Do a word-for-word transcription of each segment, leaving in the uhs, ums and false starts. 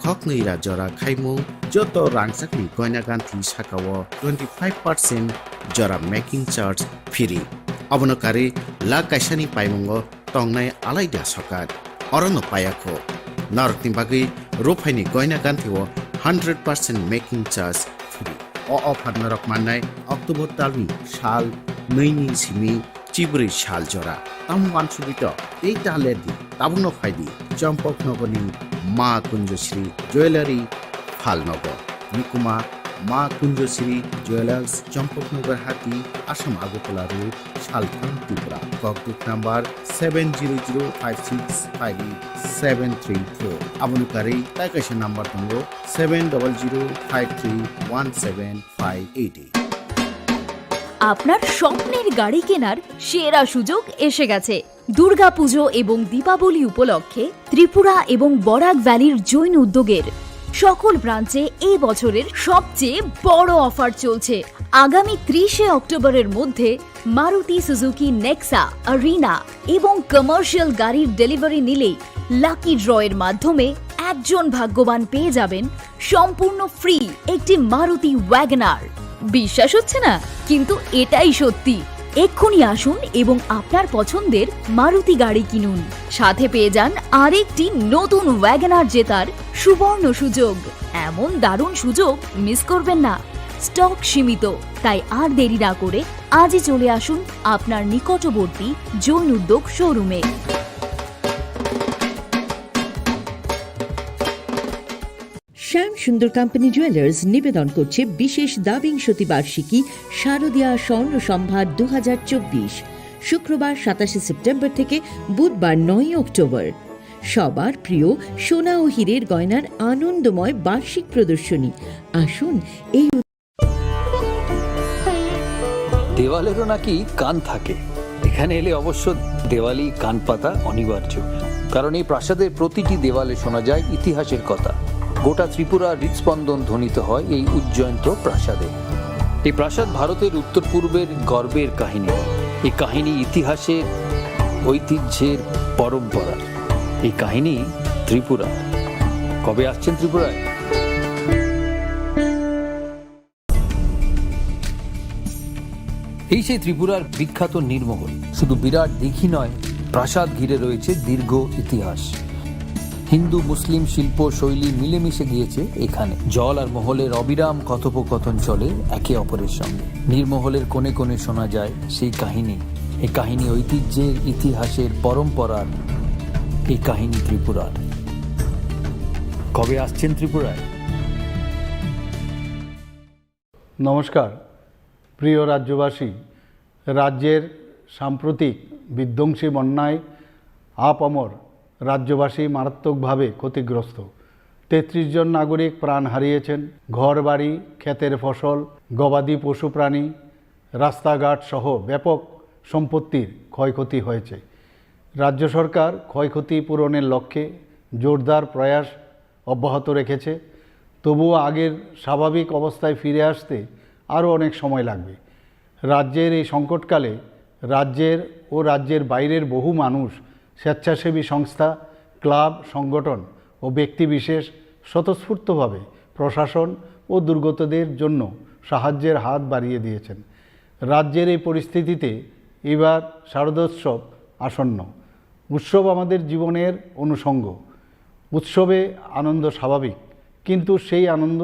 Khoknwi ra jora khaimung joto rangchakni goina ganthi sakao twenty five percent jora making charge free. Abono karwi lakh kaisani paimungo tongnai alaida sokat. Orono payakho. Norokni bagwi ruphaini goina ganthio hundred percent making charge free. O offer norok mannai October talni sal nwini simi chibrwi sal jora. Tamo wansugwi to tei ta lerdi. Tabukno phaidi Champaknagarni Ma Kunjosri Jewellery phalnogo. Nikuma Ma Kunjosri Jewellers, Champaknagar Hati, Assam Agartala Road, Salthang, Tripura. Kokduk number seven zero zero five six five eight seven three four. Aboni karwi tai kaisa number tongo seven double zero five three one seven five eight eight. আপনার স্বপ্নের গাড়ি কেনার সেরা সুযোগ এসে গেছে। দুর্গাপুজো এবং দীপাবলি উপলক্ষে ত্রিপুরা এবং বরাক ভ্যালির জৈন উদ্যোগের সকল ব্রাঞ্চে এই বছরের সবচেয়ে বড় অফার চলছে। আগামী ত্রিশে অক্টোবরের মধ্যে মারুতি সুজুকি নেক্সা, আরিনা এবং কমার্শিয়াল গাড়ির ডেলিভারি নিলেই লাকি ড্রয়ের মাধ্যমে একজন ভাগ্যবান পেয়ে যাবেন সম্পূর্ণ ফ্রি একটি মারুতি ওয়াগনার। বিশ্বাস হচ্ছে না, কিন্তু এটাই সত্যি। এক্ষুনি আসুন এবং আপনার পছন্দের মারুতি গাড়ি কিনুন, সাথে পেয়ে যান আরেকটি নতুন ওয়াগনার জেতার সুবর্ণ সুযোগ। এমন দারুণ সুযোগ মিস করবেন না। স্টক সীমিত, তাই আর দেরি না করে আজই চলে আসুন আপনার নিকটবর্তী জৈন উদ্যোগ শোরুমে। শ্যাম সুন্দর কোম্পানি জুয়েলার্স নিবেদন করছে বিশেষ দ্বাবিংশতি বার্ষিকী শারদীয়া স্বর্ণ সম্ভার দু হাজার চব্বিশ, শুক্রবার সাতাশে সেপ্টেম্বর থেকে বুধবার নয়ই অক্টোবর। সবার প্রিয় সোনা ও হীরের গয়নার আনন্দময় বার্ষিক প্রদর্শনী। আসুন এই দেওয়ালেরও নাকি কান থাকে। এখানে এলে অবশ্য দেওয়ালি কান পাতা অনিবার্য, কারণ এই প্রাসাদের প্রতিটি দেওয়ালে শোনা যায় ইতিহাসের কথা। গোটা ত্রিপুরার হৃদস্পন্দন ধ্বনিত হয় এই উজ্জয়ন্ত প্রাসাদে। এই প্রাসাদ ভারতের উত্তর পূর্বের গর্বের কাহিনী। এই কাহিনী ইতিহাসের, ঐতিহ্যের, পরম্পরার। এই কাহিনী ত্রিপুরা। কবে আসছেন ত্রিপুরায়? এই সেই ত্রিপুরার বিখ্যাত নীরমহল। শুধু বিরাট দিঘি নয়, প্রাসাদ ঘিরে রয়েছে দীর্ঘ ইতিহাস। হিন্দু মুসলিম শিল্প শৈলী মিলেমিশে গিয়েছে এখানে। জল আর মহলের অবিরাম কথোপকথন চলে একে অপরের সঙ্গে। নীরমহলের কোণে কোণে শোনা যায় সেই কাহিনী। এই কাহিনী ঐতিহ্যের, ইতিহাসের, পরম্পরার। এই কাহিনী ত্রিপুরার। কবে আসছেন ত্রিপুরায়? নমস্কার, প্রিয় রাজ্যবাসী। রাজ্যের সাম্প্রতিক বিধ্বংসী বন্যায় আপামর রাজ্যবাসী মারাত্মকভাবে ক্ষতিগ্রস্ত। তেত্রিশ জন নাগরিক প্রাণ হারিয়েছেন। ঘরবাড়ি, ক্ষেতের ফসল, গবাদি পশুপ্রাণী, রাস্তাঘাট সহ ব্যাপক সম্পত্তির ক্ষয়ক্ষতি হয়েছে। রাজ্য সরকার ক্ষয়ক্ষতি পূরণের লক্ষ্যে জোরদার প্রয়াস অব্যাহত রেখেছে। তবুও আগের স্বাভাবিক অবস্থায় ফিরে আসতে আরও অনেক সময় লাগবে। রাজ্যের এই সংকটকালে রাজ্যের ও রাজ্যের বাইরের বহু মানুষ, স্বেচ্ছাসেবী সংস্থা, ক্লাব, সংগঠন ও ব্যক্তিবিশেষ স্বতঃস্ফূর্তভাবে প্রশাসন ও দুর্গতদের জন্য সাহায্যের হাত বাড়িয়ে দিয়েছেন। রাজ্যের এই পরিস্থিতিতে এবার শারদোৎসব আসন্ন। উৎসব আমাদের জীবনের অনুষঙ্গ। উৎসবে আনন্দ স্বাভাবিক, কিন্তু সেই আনন্দ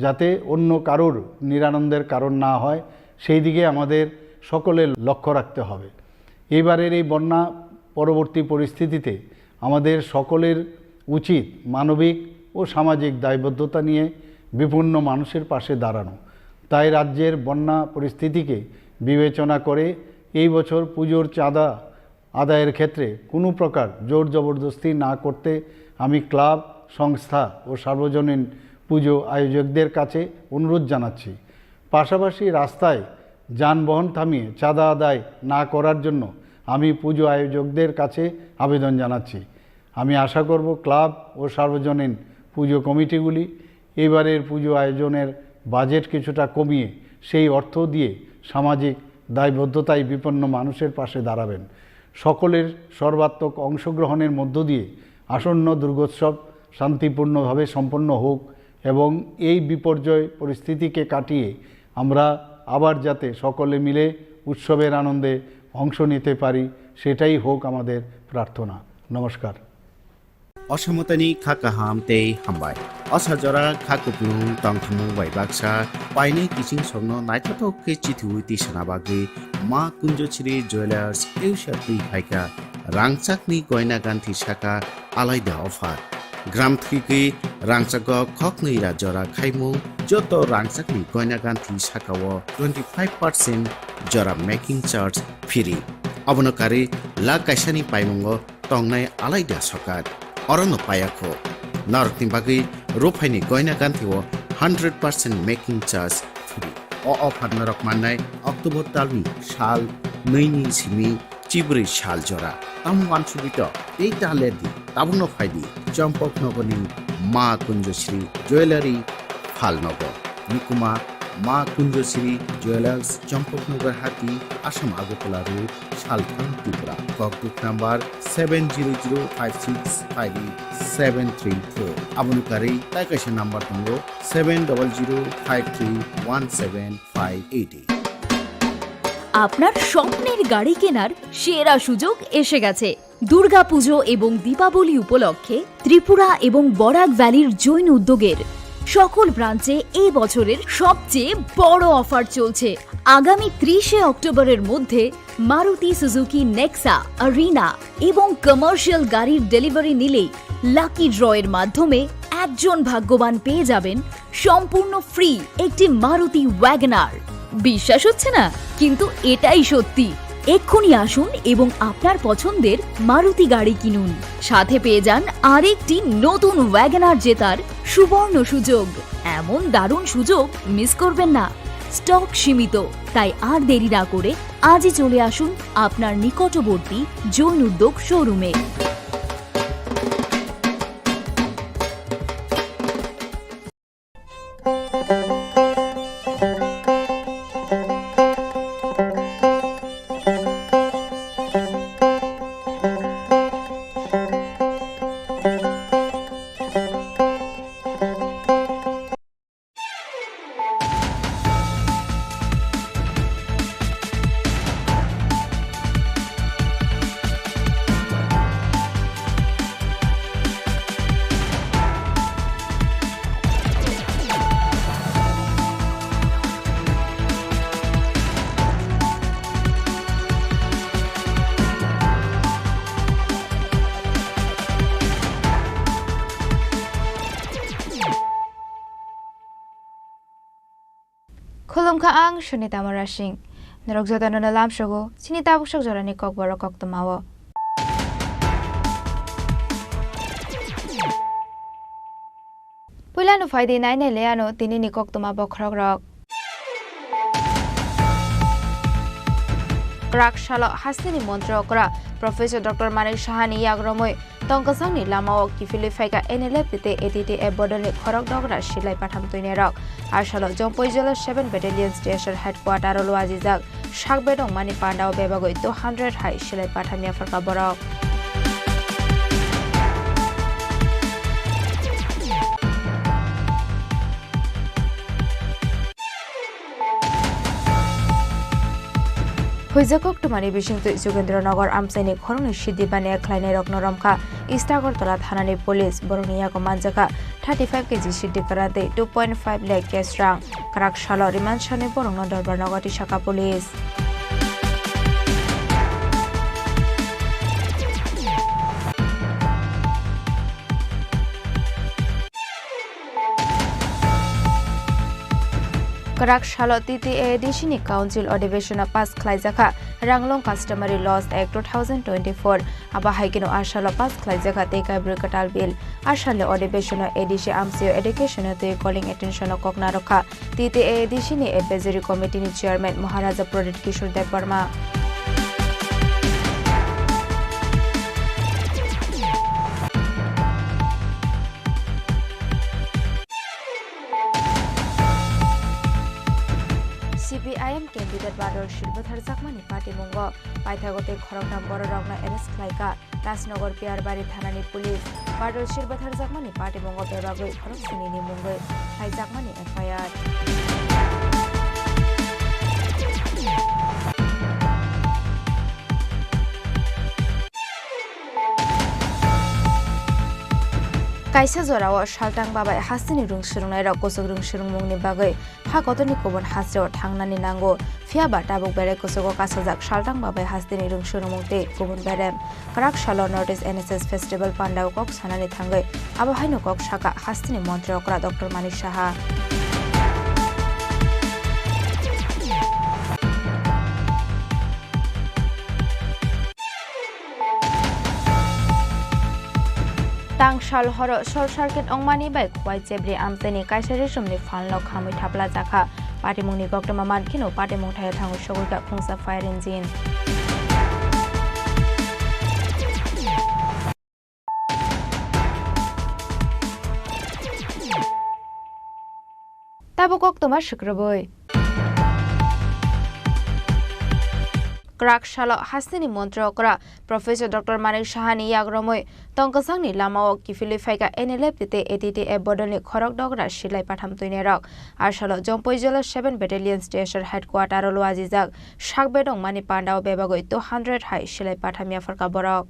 যাতে অন্য কারোর নিরানন্দের কারণ না হয়, সেই দিকে আমাদের সকলের লক্ষ্য রাখতে হবে। এইবারের এই বন্যা পরবর্তী পরিস্থিতিতে আমাদের সকলের উচিত মানবিক ও সামাজিক দায়বদ্ধতা নিয়ে বিপন্ন মানুষের পাশে দাঁড়ানো। তাই রাজ্যের বন্যা পরিস্থিতিকে বিবেচনা করে এই বছর পুজোর চাঁদা আদায়ের ক্ষেত্রে কোনো প্রকার জোর জবরদস্তি না করতে আমি ক্লাব, সংস্থা ও সার্বজনীন পুজো আয়োজকদের কাছে অনুরোধ জানাচ্ছি। পাশাপাশি রাস্তায় যানবাহন থামিয়ে চাঁদা আদায় না করার জন্য আমি পুজো আয়োজকদের কাছে আবেদন জানাচ্ছি। আমি আশা করব ক্লাব ও সার্বজনীন পুজো কমিটিগুলি এবারের পুজো আয়োজনের বাজেট কিছুটা কমিয়ে সেই অর্থ দিয়ে সামাজিক দায়বদ্ধতায় বিপন্ন মানুষের পাশে দাঁড়াবেন। সকলের সর্বাত্মক অংশগ্রহণের মধ্য দিয়ে আসন্ন দুর্গোৎসব শান্তিপূর্ণভাবে সম্পন্ন হোক এবং এই বিপর্যয় পরিস্থিতিকে কাটিয়ে আমরা আবার যাতে সকলে মিলে উৎসবের আনন্দে অংশ নিতে পারি, সেটাই হোক আমাদের প্রার্থনা। নমস্কার। Osamotani kha kaham tei hambai. Osa jora kha kupulung tongthumung bai baksa painai kiching songno naithothok khe chithiwi tisana bagwi Ma Kunjochri Jewelers teisa twi phaikha. Rangchakni goina ganthi saka alaida offer. Gram thwigwi rangchago khoknwi ra jora khaimung joto rangchakni goina ganthi sakao twenty five percent jora making charge free. Abono karwi lakh kaisani paimungo tongnai alaida sokat. Orono payakho. Norokni bagwi ruphaini goina ganthio hundred percent making charge free. O offer norok mannai October talni sal nwini simi chibrwi sal jora. Tamo wansugwito tei ta lerdi, tabukno phaidi Champaknogorni Ma Kunjochri Jewellery Phalnogo. Nukuma Ma Kunjochri Jewellers, Champaknogor Hati, Assam Agartala Road, Salthang, Tripura. Kokduk number seven zero zero five six five eight seven three four. Aboni karwi tai kaisa number tongo seven double zero five three one seven five eight eight. আপনার স্বপ্নের গাড়ি কেনার সেরা সুযোগ এসে গেছে। দুর্গাপুজো এবং দীপাবলি উপলক্ষে ত্রিপুরা এবং বরাক ভ্যালির জৈন উদ্যোগের সকল ব্রাঞ্চে এই বছরের সবচেয়ে বড় অফার চলছে। আগামী ত্রিশে অক্টোবরের মধ্যে মারুতি সুজুকি নেক্সা, আরিনা এবং কমার্শিয়াল গাড়ির ডেলিভারি নিলেই লাকি ড্রয়ের মাধ্যমে একজন ভাগ্যবান পেয়ে যাবেন সম্পূর্ণ ফ্রি একটি মারুতি ওয়াগনার। বিশ্বাস হচ্ছে না, কিন্তু এটাই সত্যি। এক্ষুনি আসুন এবং আপনার পছন্দের মারুতি গাড়ি কিনুন, সাথে পেয়ে যান আরেকটি নতুন ওয়াগনার জেতার সুবর্ণ সুযোগ। এমন দারুণ সুযোগ মিস করবেন না। স্টক সীমিত, তাই আর দেরি না করে আজই চলে আসুন আপনার নিকটবর্তী জৈন উদ্যোগ শোরুমে। Khulumkha, ang Sunita Murasing. Norok jotono no lamsogo chini tabuk sok jorani kokborok koktwmao. Puilano phaidi nainai le ano tinini koktwma bokhorokrok. Kwrak salo hasteni montri okra Professor Doctor Manik Sahani yagromwi tongkwsangni lamao kiphilwi phaikha N L F T tei A T T F bodolni khorok dogra silai patham twinirok. A salo Jompui Jila seven Battalion Station Headquarter-o luajijak sak bedongmani pandao bebagwi two hundred hai silai patham yapharkha borok. Huijak koktwmani bisingtwi Jogendra Nagar amchaini khoroknwi sidi baniya khlainairokno romkha East Agartala thanani police. Borokni yago manjakha thirty five K G sidi kwran tei two point five lakh cash rang. Kwrak salo remand sanwi borokno Dorbar nogo tisakha police. Kwrak salo T T A A D C ni council adhibeshon pass khlaijakha Ranglong Customary Laws Act two thousand twenty-four. Abo hai kheno a salo pass khlaijakha tei kaibrwi kwtal bill. A salni adhibeshon A D C amchaio education twi calling attention o kok narwkha T T A A D C ni advisory committee ni chairman Maharaja Pradip Kishore Debbarma. C P I M candidate Badal Shil bwtharjakmani patimungo paithago tei khoroknam bororokno arrest khlaikha Rajnagar Piyarbari thanani police. Badal Shil bwtharjakmani patimungo bebagwi khoroksinini mungwi khlaijakmani F I R. Kaisa jorao saltang babai hasteni rwng swrwngnairok kuchuk rwng swrwngmungni bagwi ha kotorni kubun hasteo thangnani nango, phiya ba tabuk berai kuchugo kasajak saltang babai hasteni rwng swrwngmung tei kubun berem. Kwrak salo North East N S S Festival pandao kok sanani thangwi abo haino kok sakha hasteni montri okra Doctor Manik Saha. Tang sal horo short circuit wngmani bai Khowai Chebri amchaini kaisa resumni phalno khamwi thaplajakha. Patimungni koktwma mankheno patimung thaio thangwi sogwikha khungsa fire engine. Tabuk koktwma swkrwbwi. Kwrak salo hasteni montri okra Professor Doctor Manik Sahani yagromwi tongkwchangni lamao kiphilwi phaikha N L F T tei A T T F bodolni khorok dogra silai patham twinirok. A salo Jompuijala seven Battalion T S R headquarter-o luajijak sak bedongmani pandao bebagwi two hundred hai silai patham yapharkha borok.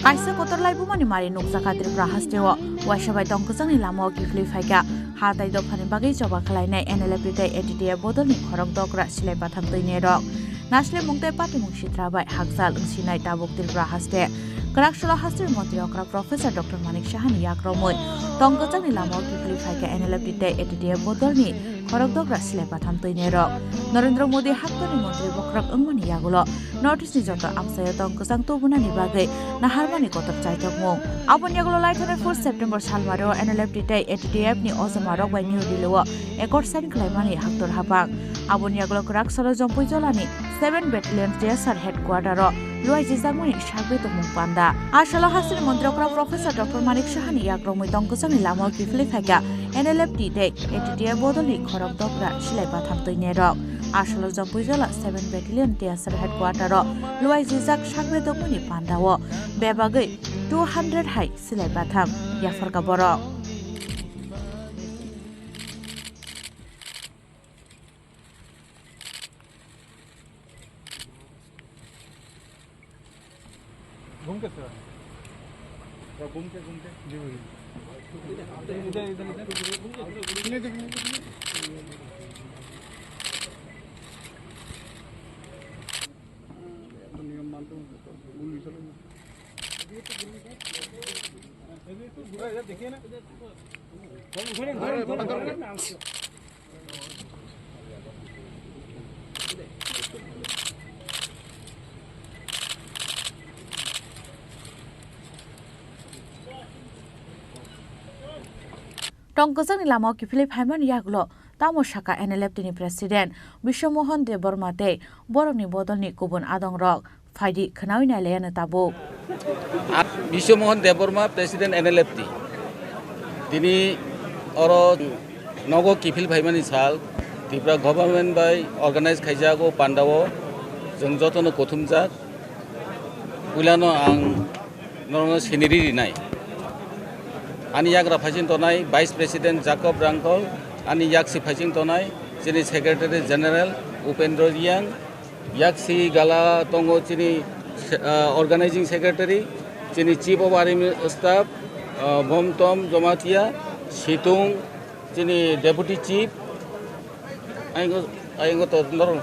Kaisa kotor laibumani mari nukjakha Tripura hasteo. Waisa bai tongkwchangni lamao kiphilwi phaikha. Ha tai dophani bagwi choba khlainai N L F T tei A T T F bodolni khorok dogra silai patham twinirok. Naslemung tei patimung sitra bai hakchal wngsinai tabuk Tripura haste. Kwrak salo hasteni montri okra Professor Doctor Manik Sahani yakromwi tongkwchangni lamao kiphilwi phaikha N L F T tei A T T F bodolni khorok dogra silai patham twinirok. Narendra Modi haktorni montri bokhorok wngmani yagulo North East ni joto amchaio tong kwchang tubunani bagwi naharmani kotor chaitokmung. Aboni yagulo laithani four September salmaro N L F T tei A T T F ni ojomarok bai New Delhi o accord sign khlaimani haktor haphang. Aboni yagulo kwrak salo Jompuijolani seven Battalion T S R headquarter o luaijijakmani sagwi tongmung panda. A salo hasteni montri okra Professor Doctor Manik Sahani yakromwi tongkwchangni lamao kiphilwi phaikha N L F T tei A T T F bodolni khorok dogra silai batham twinirok. A salo Jompuijola seven Battalion T S R headquarter o luaijijak sagwi tongmani pandao bebagwi two hundred hai silai batham yapharkha borok. घूम के सर। घूम के, घूम के। जी, जी। इधर, इधर, इधर। नियम मानते हैं, तो भूल भी चलो। Tong kwchangni lamao kiphilwi phaimani yagulo tamo sakha N L F T ni President Biswamohan Debbarma tei borokni bodolni kubun adongrok. Phaidi khwnawi nailaiano tabuk. Biswamohan Debbarma, President N L F T. Tini oro nogo kiphil phaimani sal, Tripura government bai organize khaijago pandao, chwng jotono kuthumjak. Puilano ang norokno siniri rinai. Ani yagra phaiching tonai Vice President Jacob Rangkol, ani yaksi phaiching tonai chini Secretary General Upendra Reang, yaksi gala tongo chini, ah, Organizing Secretary, chini Chief of Army Staff, ah, Bomtom Jamatia, Situng, chini Deputy Chief, ayang, ayang to norok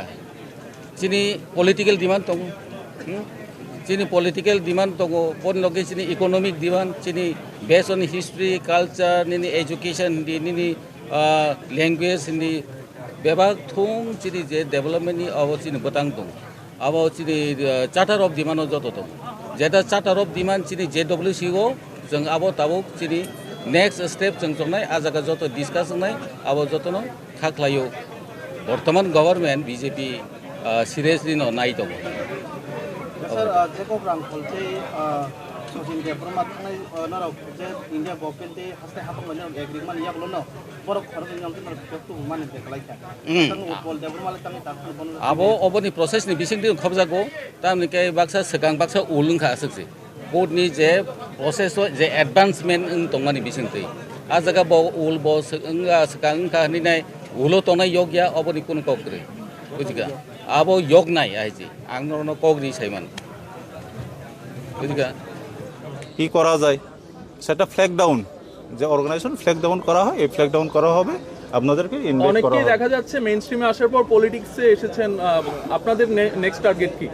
Bujiga. Chini political demand tongo. Hmm? Chini political demand tongo. Boni loge chini economic demand, chini based on history, culture, nini education, nini, nini, ah, language, nini bebak thung chini je development ni abo chini bwtang tongo. Abo chini, ah, charter of demand o joto tongo. Jeta charter of demand chini J W C o chwng abo tabuk chini next step chwng chongnai, ah jaga joto discuss wngnai, abo jotono kha khlaio. Bortoman government B J P, ah, seriously no nai tongo. Sir, ah, Jacob Rangkhol tei, ah, Sachin Debbarma thangnai, ah, norok je India government tei haste hapang lainai agreement mani yagulo no borok khoroknwi wngkhe norok kok tubu mani beklai kha. Hmm. Sir, Utpal Debbarma le tangwi tak phano bono Abo oboni process ni bising twi khobjago, tamni khe baksa swkang baksa ul wngkha aswk se. Court ni je process o je advancement wng tongmani bisingtwi. Ah jaga bo ul bo se-, wngya swkang wngkha hinwi nai ulo tongnai yokya oboni kunu kok kwrwi. Bujikha? Abo yoknai aiji. Ang norokno kok ri saiman. Bujikha? কি করা যায় সেটা flag down, যে organisation flag down করা হয়, এই flag down করা হবে, আপনাদেরকে ইনভাইট করা অনেকেই হবে। দেখা যাচ্ছে মেইন স্ট্রিমে আসার পর পলিটিক্সে এসেছেন, আহ, আপনাদের নে-, নেক্সট টার্গেট কি?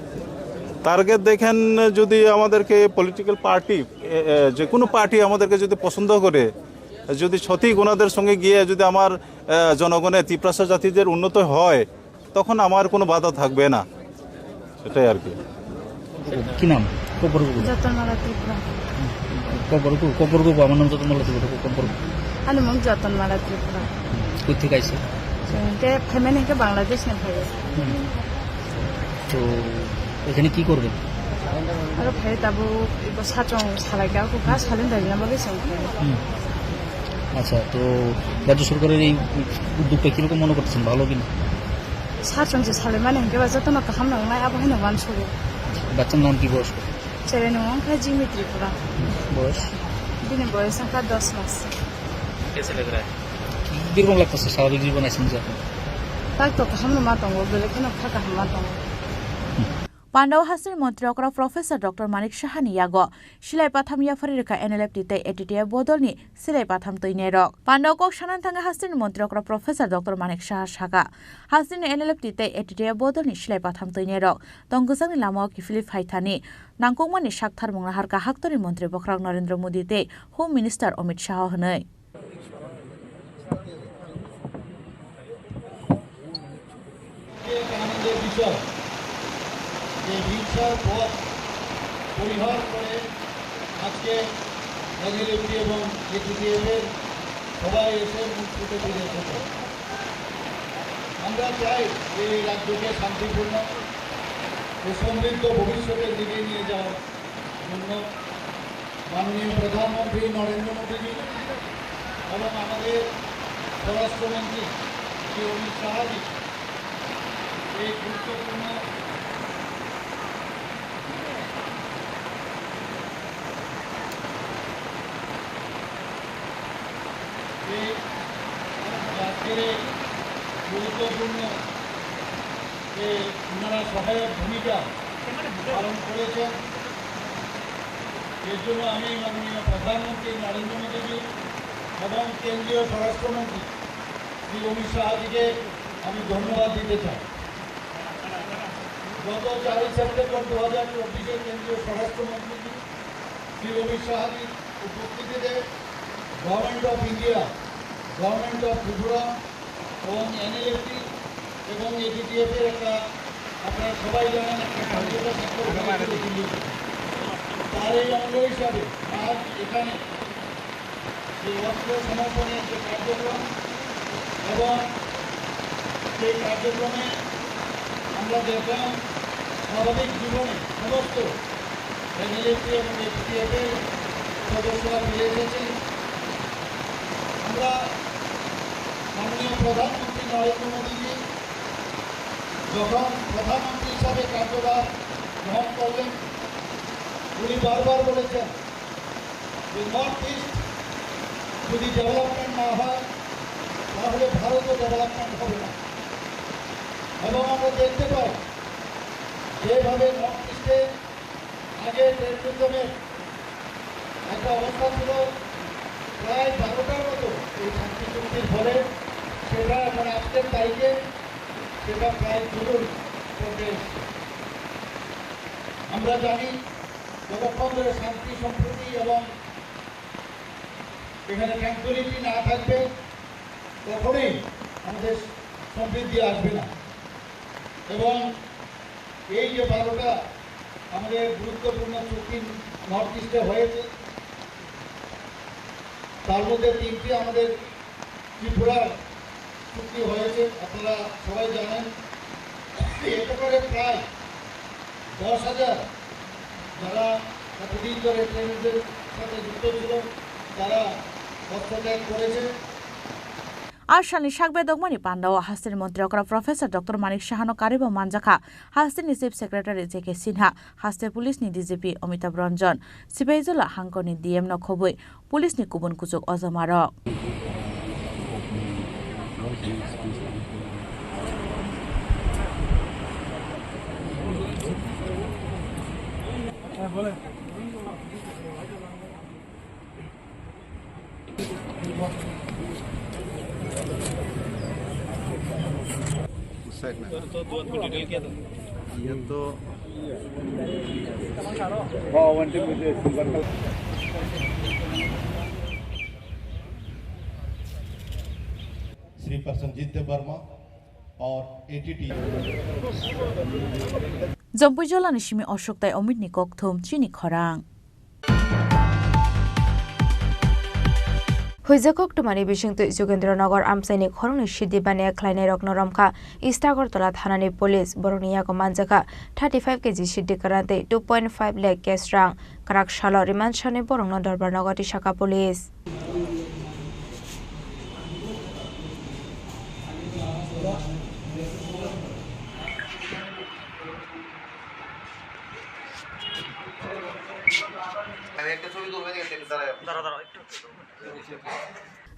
টার্গেট দেখেন, যদি আমাদেরকে পলিটিক্যাল পার্টি, এ, এ, যে কোনো পার্টি আমাদেরকে যদি পছন্দ করে, যদি সঠিক ওনাদের সঙ্গে গিয়ে যদি আমার, এ, জনগণের তিপ্রাসা জাতিদের উন্নত হয়, তখন আমার কোনো বাধা থাকবে না, সেটাই আর কি। কি নাম? কবরগুবু। যতনমালা ত্রিপুরা। কবরগুবু, কবরগুবু, আমার নাম যতনমালা ত্রিপুরা, কবরগুবু। Ani mung Jotonmala Tripura. কোথেকে আইছে? Ke family ke Bangladesh ni phai. তো এখানে কি করবেন? Aro phai tabu ibo sachong salai ka ko ka salin dai na bagwi song. হুম। আচ্ছা, তো রাজ্য সরকারের এই উদ্যোগটা কিরকম মনে করতেছেন, ভালো কিনা? Sachong se salai mani hingke ba jotono kaham nang nai abo hino wansukgo. বাচ্চার নাম কি, বয়স কত? Chwraini mung wngkha Jimmy Tripura. বয়স? Bini boyos wngkha dos mas. कैसे लग रहा है? কিরকম লাগতেছে স্বাভাবিক জীবন আছেন যে আপনি? Tak to kaham no ma tongo, belai kheno kha kaham ma tongo. Pandao hasteni montri okra Professor Doctor Manik Saha ni yago silai patham yaphari rwkha N L F T tei A T T F bodolni silai patham twinai rok. Pandao kok sanani thangwi hasteni montri okra Professor Doctor Manik Saha sakha, hasteni N L F T tei A T T F bodolni silai patham twinai rok tong kwchangni lamao kiphilwi phai thani nangkukmani sak tharmung naharkha haktorni montri bwkhwrang Narendra Modi tei Home Minister Amit Shah hwnwi. বিবেকানন্দের বিচার, যে বিচার পথ পরিহার করে আজকে এনএলএফটি এবং এটিটিএফ এর সবাই এসে মুখ ফুটে ফিরে এসেছে। আমরা চাই এই রাজ্যকে শান্তিপূর্ণ ও সমৃদ্ধ ভবিষ্যতের দিকে নিয়ে যাওয়ার জন্য মাননীয় প্রধানমন্ত্রী নরেন্দ্র মোদীজি এবং আমাদের স্বরাষ্ট্রমন্ত্রী শ্রী অমিত শাহজি এই গুরুত্বপূর্ণ এই আজকের এই গুরুত্বপূর্ণ যে ওনারা সহায়ক ভূমিকা পালন করেছেন, এর জন্য আমি মাননীয় প্রধানমন্ত্রী নরেন্দ্র মোদীজি এবং কেন্দ্রীয় স্বরাষ্ট্রমন্ত্রী শ্রী অমিত শাহজিকে আমি ধন্যবাদ দিতে চাই। গত চারই সেপ্টেম্বর দু হাজার চব্বিশে কেন্দ্রীয় স্বরাষ্ট্রমন্ত্রী শ্রী অমিত শাহজির উপস্থিতিতে government of India, government of Tripura এবং এনএলএফটি এবং এটিটিএফ এর একটা, আপনারা সবাই জানেন, একটা সমঝোতা স্বাক্ষর হয়েছিল দিল্লিতে। তার এই অঙ্গ হিসাবে আজ এখানে যে অস্ত্র সমর্পণের যে কার্যক্রম এবং সেই কার্যক্রমে আমরা দেখলাম স্বাভাবিক জীবনে সমস্ত এনএলএফটি এবং এটিটিএফ এর সদস্যরা ফিরে এসেছেন। আমরা মাননীয় প্রধানমন্ত্রী নরেন্দ্র মোদীজি যখন প্রধানমন্ত্রী হিসাবে কার্যভার গ্রহণ করলেন, উনি বারবার বলেছেন যে নর্থ ইস্ট যদি ডেভেলপমেন্ট না হয়, তাহলে ভারতও ডেভেলপমেন্ট হবে না। এবং আমরা দেখতে পাই যেভাবে নর্থ ইস্টে আগে টেররিজমের একটা অবস্থা ছিল প্রায় বারোটার মতো এই শান্তি চুক্তির ফলে, সেটা এখন আজকের তারিখে সেটা প্রায় দুগুণ কমে এসেছে। আমরা জানি যতক্ষণ ধরে শান্তি সম্প্রীতি এবং এখানে ট্রাঙ্কুইলিটি না থাকবে, কখনোই আমাদের সমৃদ্ধি আসবে না। এবং এই যে বারোটা আমাদের গুরুত্বপূর্ণ চুক্তি নর্থ ইস্টে হয়েছে, তার মধ্যে তিনটি আমাদের ত্রিপুরার চুক্তি হয়েছে, আপনারা সবাই জানেন। এতে করে প্রায় দশ হাজার যারা এতদিন ধরে টেররিজমের সাথে যুক্ত ছিল, তারা হস্তত্যাগ করেছে। A salni sak bedokmani pandao hasteni montri okra Professor Doctor Manik Sahano karibo manjakha hasteni Chief Secretary J K Sinha, haste police ni D G P Amitabh Ranjan, Sipaijala hangkoni D M no khobwi police ni kubun kuchuk ojomarok. उस साइड में। ये तो श्री प्रसन्नजीत देव वर्मा और A T T। Jompui jolani simi Ashok tai Amit ni kokthum chini khorang. Huijak koktwmani bisingtwi Jogendra Nagar amchaini khoroknwi siddi baniya khlainairokno romkha East Agartala thanani police, borokni yago manjakha thirty five K G siddi kwran tei two point five lakh cash rang. Kwrak salo remand sanwi borokno Dorbar nogo tisakha police.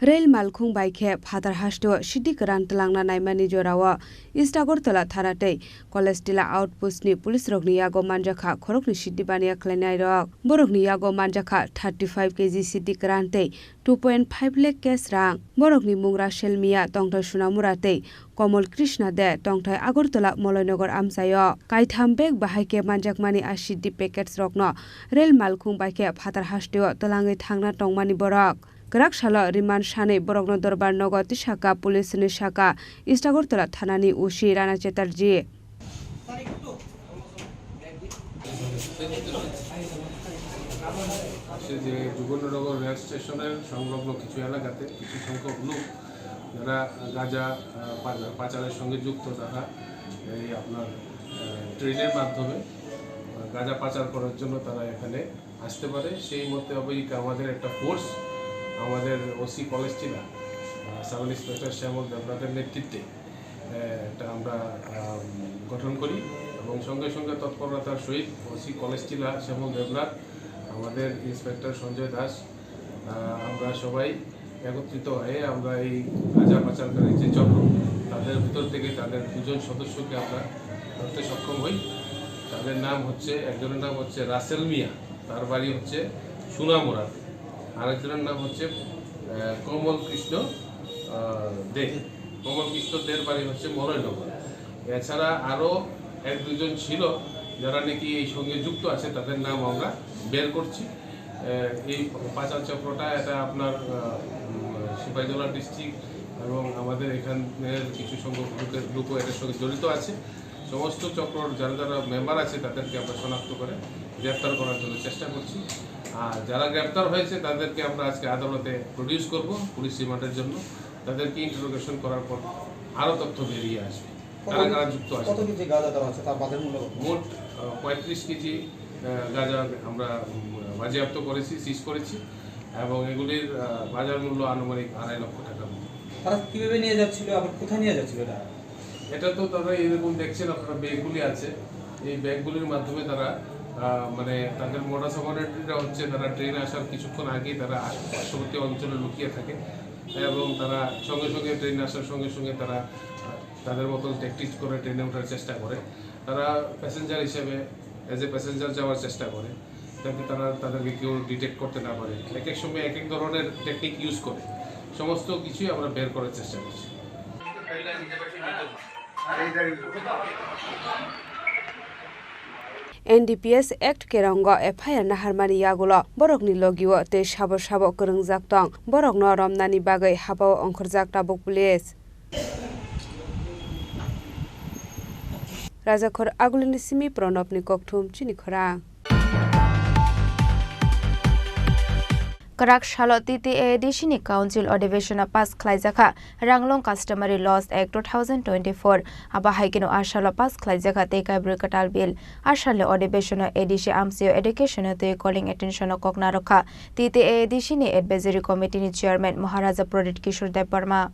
Rel malkhung bai khe phatar hasteo siddi kwran twlangna naimani jorao East Agartala thana tei College Tila outpost ni police rokni yago manjakha khoroknwi siddi baniya khlainairok. Borokni yago manjakha thirty five K G siddi kwran tei two point five lakh cash rang. Borokni mung Rachel Miya, tongthai Sunamura tei Komol Krishna De, tongthai Agartala Moloinagar amchaio. Kaitham bag bahai khe manjakmani a siddi packets rokno rel malkhung bai khe phatar hasteo twlangwi thangna tongmani borok. Kwrak salo remand sanwi borokno Dorbar nogo tisakha police ni saka East Agartala thanani O C Rana Chatterjee. সে যে যুগলনগর রেল স্টেশনের সংলগ্ন কিছু এলাকাতে কিছু সংখ্যক লোক যারা গাঁজা, আহ, পাচার, পাচারের সঙ্গে যুক্ত, তারা এই আপনার, আহ, ট্রেনের মাধ্যমে, আহ, গাঁজা পাচার করার জন্য তারা এখানে আসতে পারে। সেই মোতাবেক আমাদের একটা ফোর্স, আমাদের ওসি কলেজ টিলা, আহ, সাব ইন্সপেক্টর শ্যামল দেবনাথের নেতৃত্বে, আহ, একটা আমরা, আহ, গঠন করি এবং সঙ্গে সঙ্গে তৎপরতার সহিত ওসি কলেজ টিলা শ্যামল দেবনাথ, আমাদের ইন্সপেক্টর সঞ্জয় দাস, আহ, আমরা সবাই একত্রিত হয়ে আমরা এই গাঁজা পাচারকারী যে চক্র, তাদের ভিতর থেকে তাদের দুজন সদস্যকে আমরা ধরতে সক্ষম হই। তাদের নাম হচ্ছে, একজনের নাম হচ্ছে রাসেল মিয়া, তার বাড়ি হচ্ছে সুনামুড়াতে, আরেকজনের নাম হচ্ছে, আহ, কমল কৃষ্ণ, আহ, দে। কমল কৃষ্ণ দের বাড়ি হচ্ছে মলয়নগর। এছাড়া আরও এক দুজন ছিল, যারা নাকি এই সঙ্গে যুক্ত আছে, তাদের নাম আমরা বের করছি। আহ, এই পাচার চক্রটা এটা আপনার, আহ, উম, সিপাহীজলা ডিস্ট্রিক্ট এবং আমাদের এখানের কিছু সংখ্যক লোকের, লোকও এটার সঙ্গে জড়িত আছে। সমস্ত চক্রর যারা যারা মেম্বার আছে, তাদেরকে আমরা শনাক্ত করে গ্রেপ্তার করার জন্য চেষ্টা করছি। আর যারা গ্রেপ্তার হয়েছে, তাদেরকে আমরা আজকে আদালতে প্রডিউস করব পুলিশ রিমান্ডের জন্য। তাদেরকে ইন্টারোগেশন করার পর আরও তথ্য বেরিয়ে আসবে, কত কারা কেজি, কারা যুক্ত আছে। কত কেজি গাঁজা ধরা হচ্ছে, তার বাজার মূল্য কত? মোট, আহ, পঁয়ত্রিশ কেজি, আহ, গাঁজা আমরা, উম, বাজেয়াপ্ত করেছি, সিজ করেছি, এবং এগুলির, আহ, বাজার মূল্য আনুমানিক আড়াই লক্ষ টাকার মতো। তারা কিভাবে নিয়ে যাচ্ছিল, আবার কোথায় নিয়ে যাচ্ছিল এটা? এটা তো তারা এরকম দেখছেন আপনারা, ব্যাগগুলি আছে, এই ব্যাগগুলির মাধ্যমে তারা, আহ, মানে, তাদের মোডাস অপারেন্ডিটা হচ্ছে তারা ট্রেন আসার কিছুক্ষণ আগেই তারা আশ-, পার্শ্ববর্তী অঞ্চলে লুকিয়ে থাকে এবং তারা সঙ্গে সঙ্গে, ট্রেন আসার সঙ্গে সঙ্গে তারা, আহ, তাদের মতন ট্যাকটিক্স করে ট্রেনে ওঠার চেষ্টা করে। তারা প্যাসেঞ্জার হিসেবে, অ্যাজ এ প্যাসেঞ্জার যাওয়ার চেষ্টা করে, যাতে তারা তাদেরকে কেউ ডিটেক্ট করতে না পারে। এক এক সময় এক এক ধরনের টেকনিক ইউজ করে। সমস্ত কিছুই আমরা বের করার চেষ্টা করছি। N D P S Act kerongo F I R naharmani yagulo borokni logio tei sabo sabo kwrwngjak tong, borokno romnani bagwi habao ongkhorjak tabuk police. Rajakhor Agulini simi Pranabni kokthum chini khorang. Kwrak salo T T A A D C ni Council Adhiveshona pass khlaijakha Ranglong Customary Laws Act two thousand twenty-four. Abo hai kheno a salo pass khlaijakha tei kaibrwi kwtal bill. A salni Adhiveshona A D C amchaio education tei calling attention o kok narwkha T T A A D C ni Advisory Committee ni Chairman Maharaja Pradit Kishore Debbarma.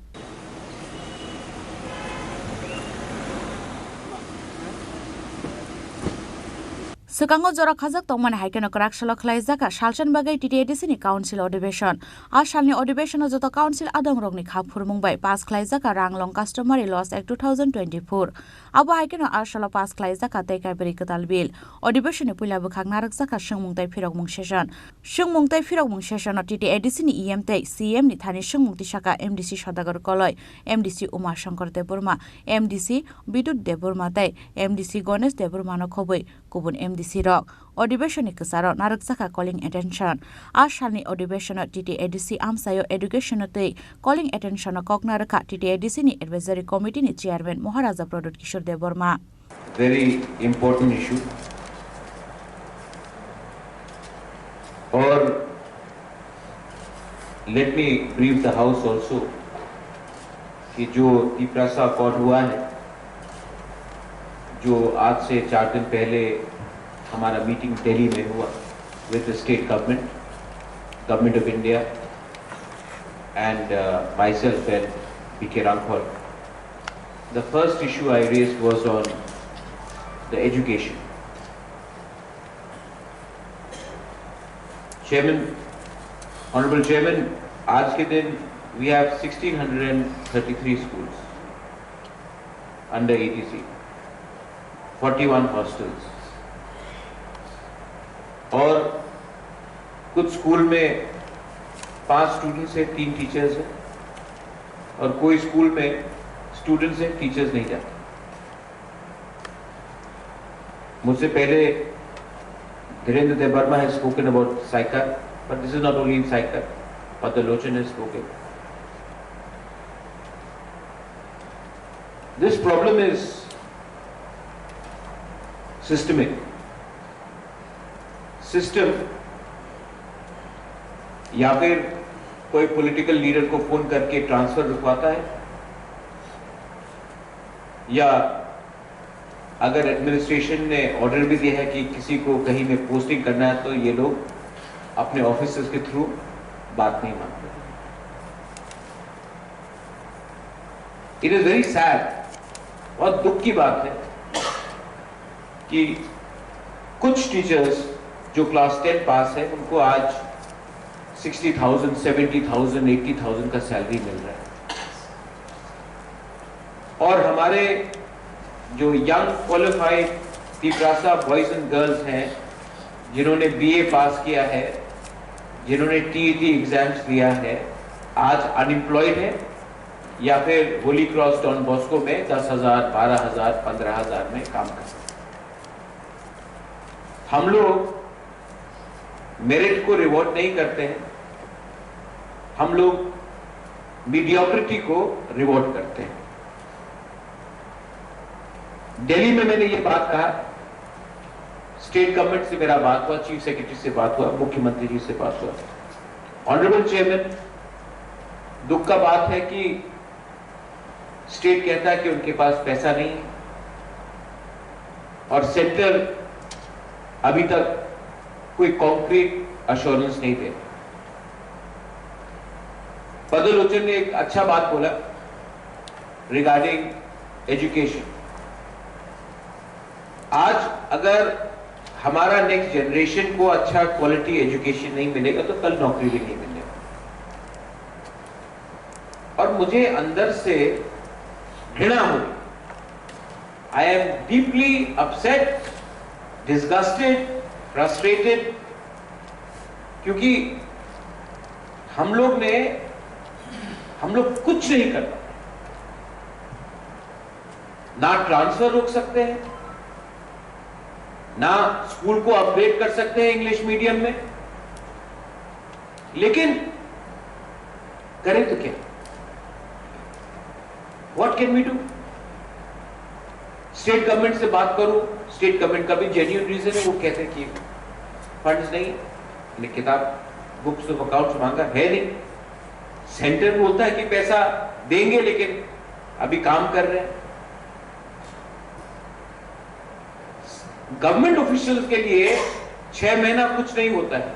Swkango jora khajak tongmani hai kheno kwrak salo khlaijak salsani bagwi T T A D C ni Council Adhiveshon. A salni Adhiveshon o joto Council adongrokni kha phurmung bai pass khlaijak Ranglong Customary Laws Act two thousand twenty-four. Abo hai kheno a salo pass khlaijak tei kaibrwi kwtal bill. Adhiveshon ni puila bwkhak narwkjak swngmung tei phirokmung session. Swngmung tei phirokmung session o T T A D C ni E M tei C M ni thani swngmung tisaka M D C Sodagar Koloi, M D C Uma Shankar Debbarma, M D C Bidut Debbarma tei M D C Ganesh Debbarma no khobwi kubun M D C rok. Adhiveshon ni kwcharo narwkjakha calling attention. A salni adhiveshon o T T A D C amchaio education o tei calling attention o kok narwkha T T A D C ni Advisory Committee ni Chairman Maharaja Pradut Kishore Debbarma. Very important issue. और let me brief the House also कि जो तिपरासा अकॉर्ड हुआ है, जो आज से चार दिन पहले हमारा मीटिंग दिल्ली में हुआ with the state government, Government of India and, uh, myself and B K Rangkhol. The first issue I raised was on the education. Chairman, Honorable Chairman, आज के दिन we have sixteen hundred and thirty-three schools under A D C, forty-one hostels, और कुछ स्कूल में पांच स्टूडेंट्स हैं, तीन टीचर्स हैं, और कोई स्कूल में स्टूडेंट्स हैं, टीचर्स नहीं जाते। मुझसे पहले धीरेंद्र Debbarma has spoken about Saikar, but this is not only in Saikar, Padalochhan has spoken. This problem is systemic. System या फिर कोई पॉलिटिकल लीडर को फोन करके ट्रांसफर रुकवाता है, या अगर एडमिनिस्ट्रेशन ने ऑर्डर भी दिया है कि किसी को कहीं में पोस्टिंग करना है, तो ये लोग अपने ऑफिसर्स के थ्रू बात नहीं मानते। It is very sad. बहुत दुख की बात है कि कुछ टीचर्स जो क्लास टेन पास है, उनको आज sixty thousand, seventy thousand, eighty thousand का सैलरी मिल रहा है। और हमारे जो young qualified Tiprasa boys and girls हैं, जिन्होंने बीए पास किया है, जिन्होंने टीईटी एग्जाम्स दिया है, आज अनएम्प्लॉयड है या फिर होली क्रॉस डॉन बॉस्को में दस हजार, बारह हजार, पन्द्रह हजार में काम कर रहे हैं। हम लोग मेरिट को रिवॉर्ड नहीं करते हैं, हम लोग मीडियोक्रिटी को रिवॉर्ड करते हैं। दिल्ली में मैंने ये बात कहा, स्टेट गवर्नमेंट से मेरा बात हुआ, चीफ सेक्रेटरी से बात हुआ, मुख्यमंत्री जी से बात हुआ। ऑनरेबल चेयरमैन, दुख का बात है कि स्टेट कहता है कि उनके पास पैसा नहीं है और सेंटर अभी तक कोई कॉन्क्रीट अश्योरेंस नहीं दे। पद्म लोचन ने एक अच्छा बात बोला रिगार्डिंग एजुकेशन। आज अगर हमारा नेक्स्ट जनरेशन को अच्छा क्वालिटी एजुकेशन नहीं मिलेगा, तो कल नौकरी भी नहीं मिलेगा। और मुझे अंदर से घृणा हो रही। I am deeply upset, disgusted, frustrated, क्योंकि हम लोग ने, हम लोग कुछ नहीं कर पाए। ना ट्रांसफर रोक सकते हैं, ना स्कूल को अपग्रेड कर सकते हैं इंग्लिश मीडियम में, लेकिन करें तो क्या? What can we do? State government से बात करूं, स्टेट गवर्नमेंट का भी जेन्युइन रीजन है, वो कहते हैं कि फंड्स नहीं, हमने किताब, बुक्स ऑफ अकाउंट्स मांगा, है नहीं। सेंटर बोलता है कि पैसा देंगे, लेकिन अभी काम कर रहे हैं। गवर्नमेंट ऑफिशियल्स के लिए छह महीना कुछ नहीं होता है,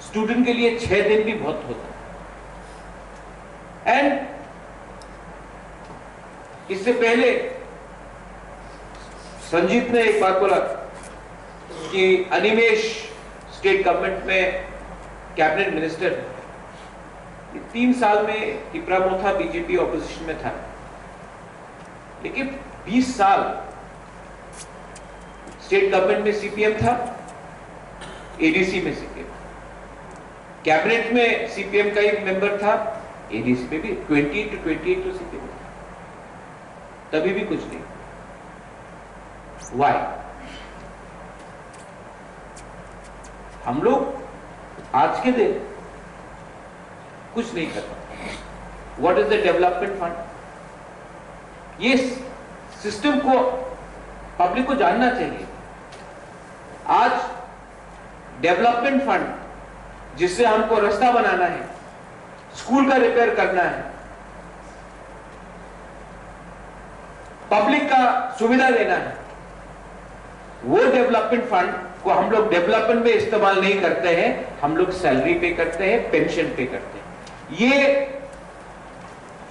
स्टूडेंट के लिए छह दिन भी बहुत होता है। एंड इससे पहले संजीत ने एक बात बोला कि अनिमेश स्टेट गवर्नमेंट में कैबिनेट मिनिस्टर है। ये तीन साल में टिपरा मोथा बीजेपी ऑपोजिशन में था, लेकिन बीस साल स्टेट गवर्नमेंट में सीपीएम था, एडीसी में सीपीएम, कैबिनेट में सीपीएम का ही मेंबर था, एडीसी में भी ट्वेंटी टू ट्वेंटी एट तो सीपीएम था, तभी भी कुछ नहीं। वाई? हम लोग आज के दिन कुछ नहीं कर पाते। What is the development fund? ये सिस्टम को, पब्लिक को जानना चाहिए। आज डेवलपमेंट फंड, जिससे हमको रास्ता बनाना है, स्कूल का रिपेयर करना है, पब्लिक का सुविधा देना है, वो डेवलपमेंट फंड को हम लोग डेवलपमेंट में इस्तेमाल नहीं करते हैं, हम लोग सैलरी पे करते हैं, पेंशन पे करते हैं। ये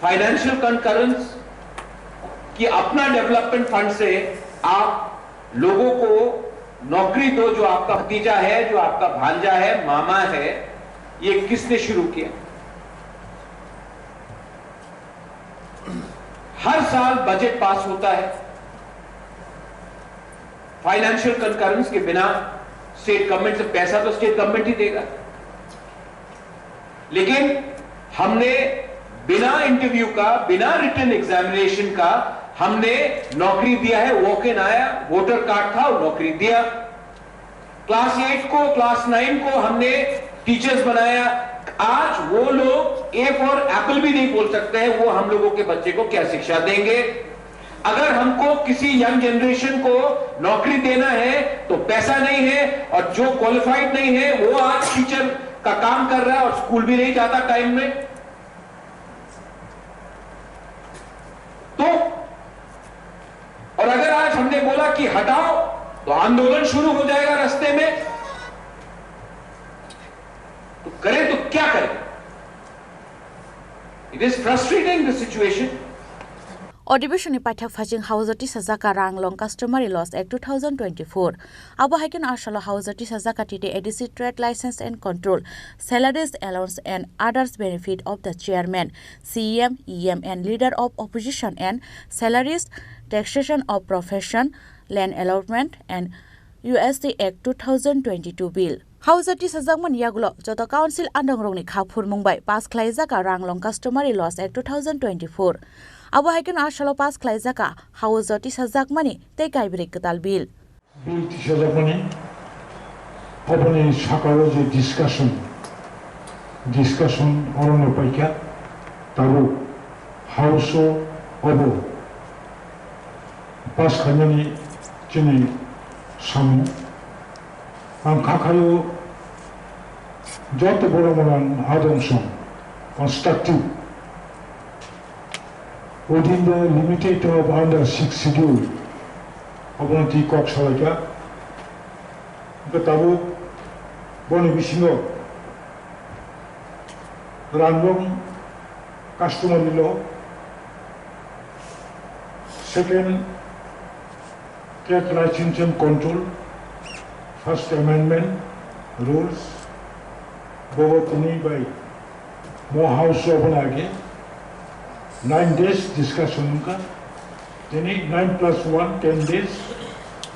फाइनेंशियल कनकरेंस कि अपना डेवलपमेंट फंड से आप लोगों को नौकरी दो, जो आपका भतीजा है, जो आपका भांजा है, मामा है, ये किसने शुरू किया? हर साल बजट पास होता है, फाइनेंशियल कनकरेंस के बिना स्टेट गवर्नमेंट से पैसा तो स्टेट गवर्नमेंट ही देगा, लेकिन हमने बिना इंटरव्यू का, बिना रिटन एग्जामिनेशन का हमने नौकरी दिया है। वॉक इन आया, वोटर कार्ड था, नौकरी दिया। क्लास एट को, क्लास नाइन को हमने टीचर्स बनाया। आज वो लोग ए फॉर एप्पल भी नहीं बोल सकते हैं, वो हम लोगों के बच्चे को क्या शिक्षा देंगे? अगर हमको किसी यंग जनरेशन को नौकरी देना है तो पैसा नहीं है, और जो क्वालिफाइड नहीं है वो आज टीचर का काम कर रहा है और स्कूल भी नहीं जाता टाइम में। तो और अगर आज हमने बोला कि हटाओ, तो आंदोलन शुरू हो जाएगा रास्ते में। तो करें तो क्या करें? It is frustrating, the situation. Odibeshonni paithak phajing haujo tisajak ka Ranglong Customary Laws Act two thousand twenty-four. Abo hai kheno asalo haujo tisajak ka T T A D C trade license and control, salaries, allowance and others benefit of the chairman, C E M, E M and leader of opposition and salaries, taxation of profession, land allotment and U S T Act two thousand twenty-two bill. Haujo tisajakmani yagulo joto council andongrokni kha phurmung bai pass khlaijak a Ranglong Customary Laws Act two thousand twenty-four. Abo hai kheno asalo pass khlaijak a haujo tisajakmani tei kaibrwi kwtal bill. Bill tisajakmani oboni sakao je discussion, discussion orono paikha, tabuk house o obo pass khainani chini samung. Ang kha khaio joto borok monan adong song constructive within the limited of under six schedule. Obono twi kok salaikha. Hwnkhe tabuk boni bisingo Ranglong customary law, second, trade license and control, first amendment rules, bobo tini bai mo house o bono age nine days discussion wngkha, tini nine plus one, ten days,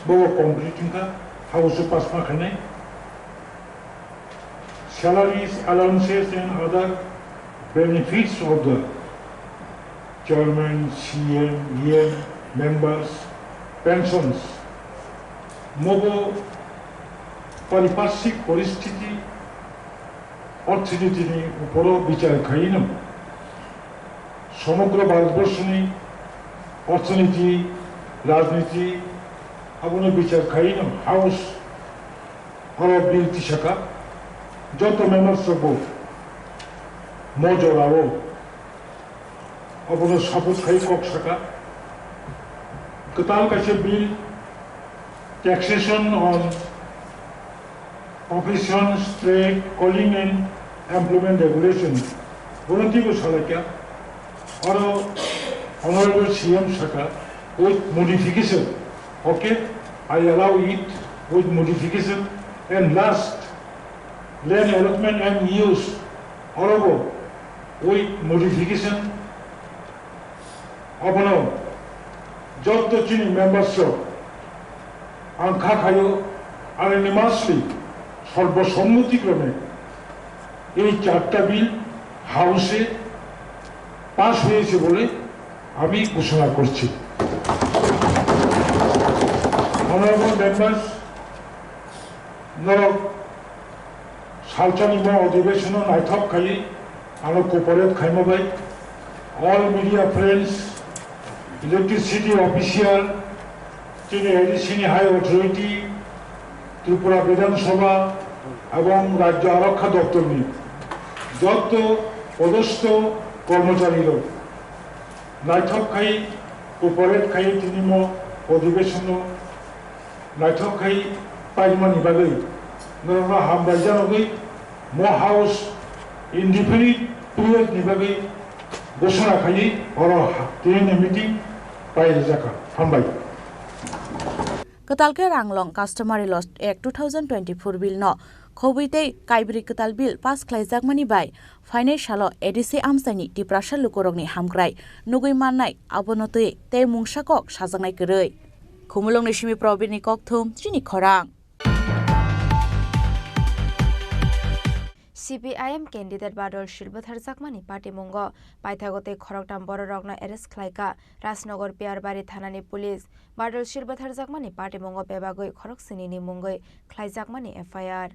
bobo complete wngkha, house o pass ma khainai. Salaries, allowances and other benefits of the chairman, C M, E M, members, pensions. Mobo paripashik poristhiti, orthoritini uporo bichar khaino somogro Bharatborshoni orthoritini, rajniti abono bichar khaino house Oro bill tisaka, joto members rokbo mo jorao obono support khai kok saka. Kwtal kaisa bill, taxation on professions, trade, calling and employment regulation, bono twibo salaikha. Oro Honorable C M saka, with modification, okay, I allow it with modification. And last, land allotment and use, orobo with modification. Abono joto chini members rok ang kha khaio, unanimously, সর্বসম্মতিক্রমে এই চারটা বিল হাউসে পাস হয়েছে বলে আমি ঘোষণা করছি। Honorable members, norok salsani mo odhibeshono naithok khaiwi ano cooperate khaima bai, all media friends, electricity official, chini A D C ni high authority, Tripura Bidhan Sabha ebong Rajya Arakkha Doptor ni jotto podostho kormochari rok naithok khai cooperate khai tini mo odhibeshono naithok khai paimani bagwi norokno hambai janogwi mo house indefinite period ni bagwi ghoshona khai oro ha-, tini ni meeting pairijak kha. Hambai. Kwtal khe Ranglong Customary Law Act two thousand twenty-four bill no khobwi tei kaibrwi kwtal bill pass khlaijakmani bai phainai salo A D C amchaini Tiprasa lukurokni hamkrai nugwi mannai abono twi tei mungsa kok sajaknai kwrwi. Khumulwngni simi Probirni kokthum chini khorang. C P I M candidate Badol Shil bwtharjakmani patimungo paithago tei khoroktham bororokno arrest khlaikha Rajnagar Piyarbari thanani police. Badol Shil bwtharjakmani patimungo bebagwi khoroksnini mungwi khlaijakmani F I R.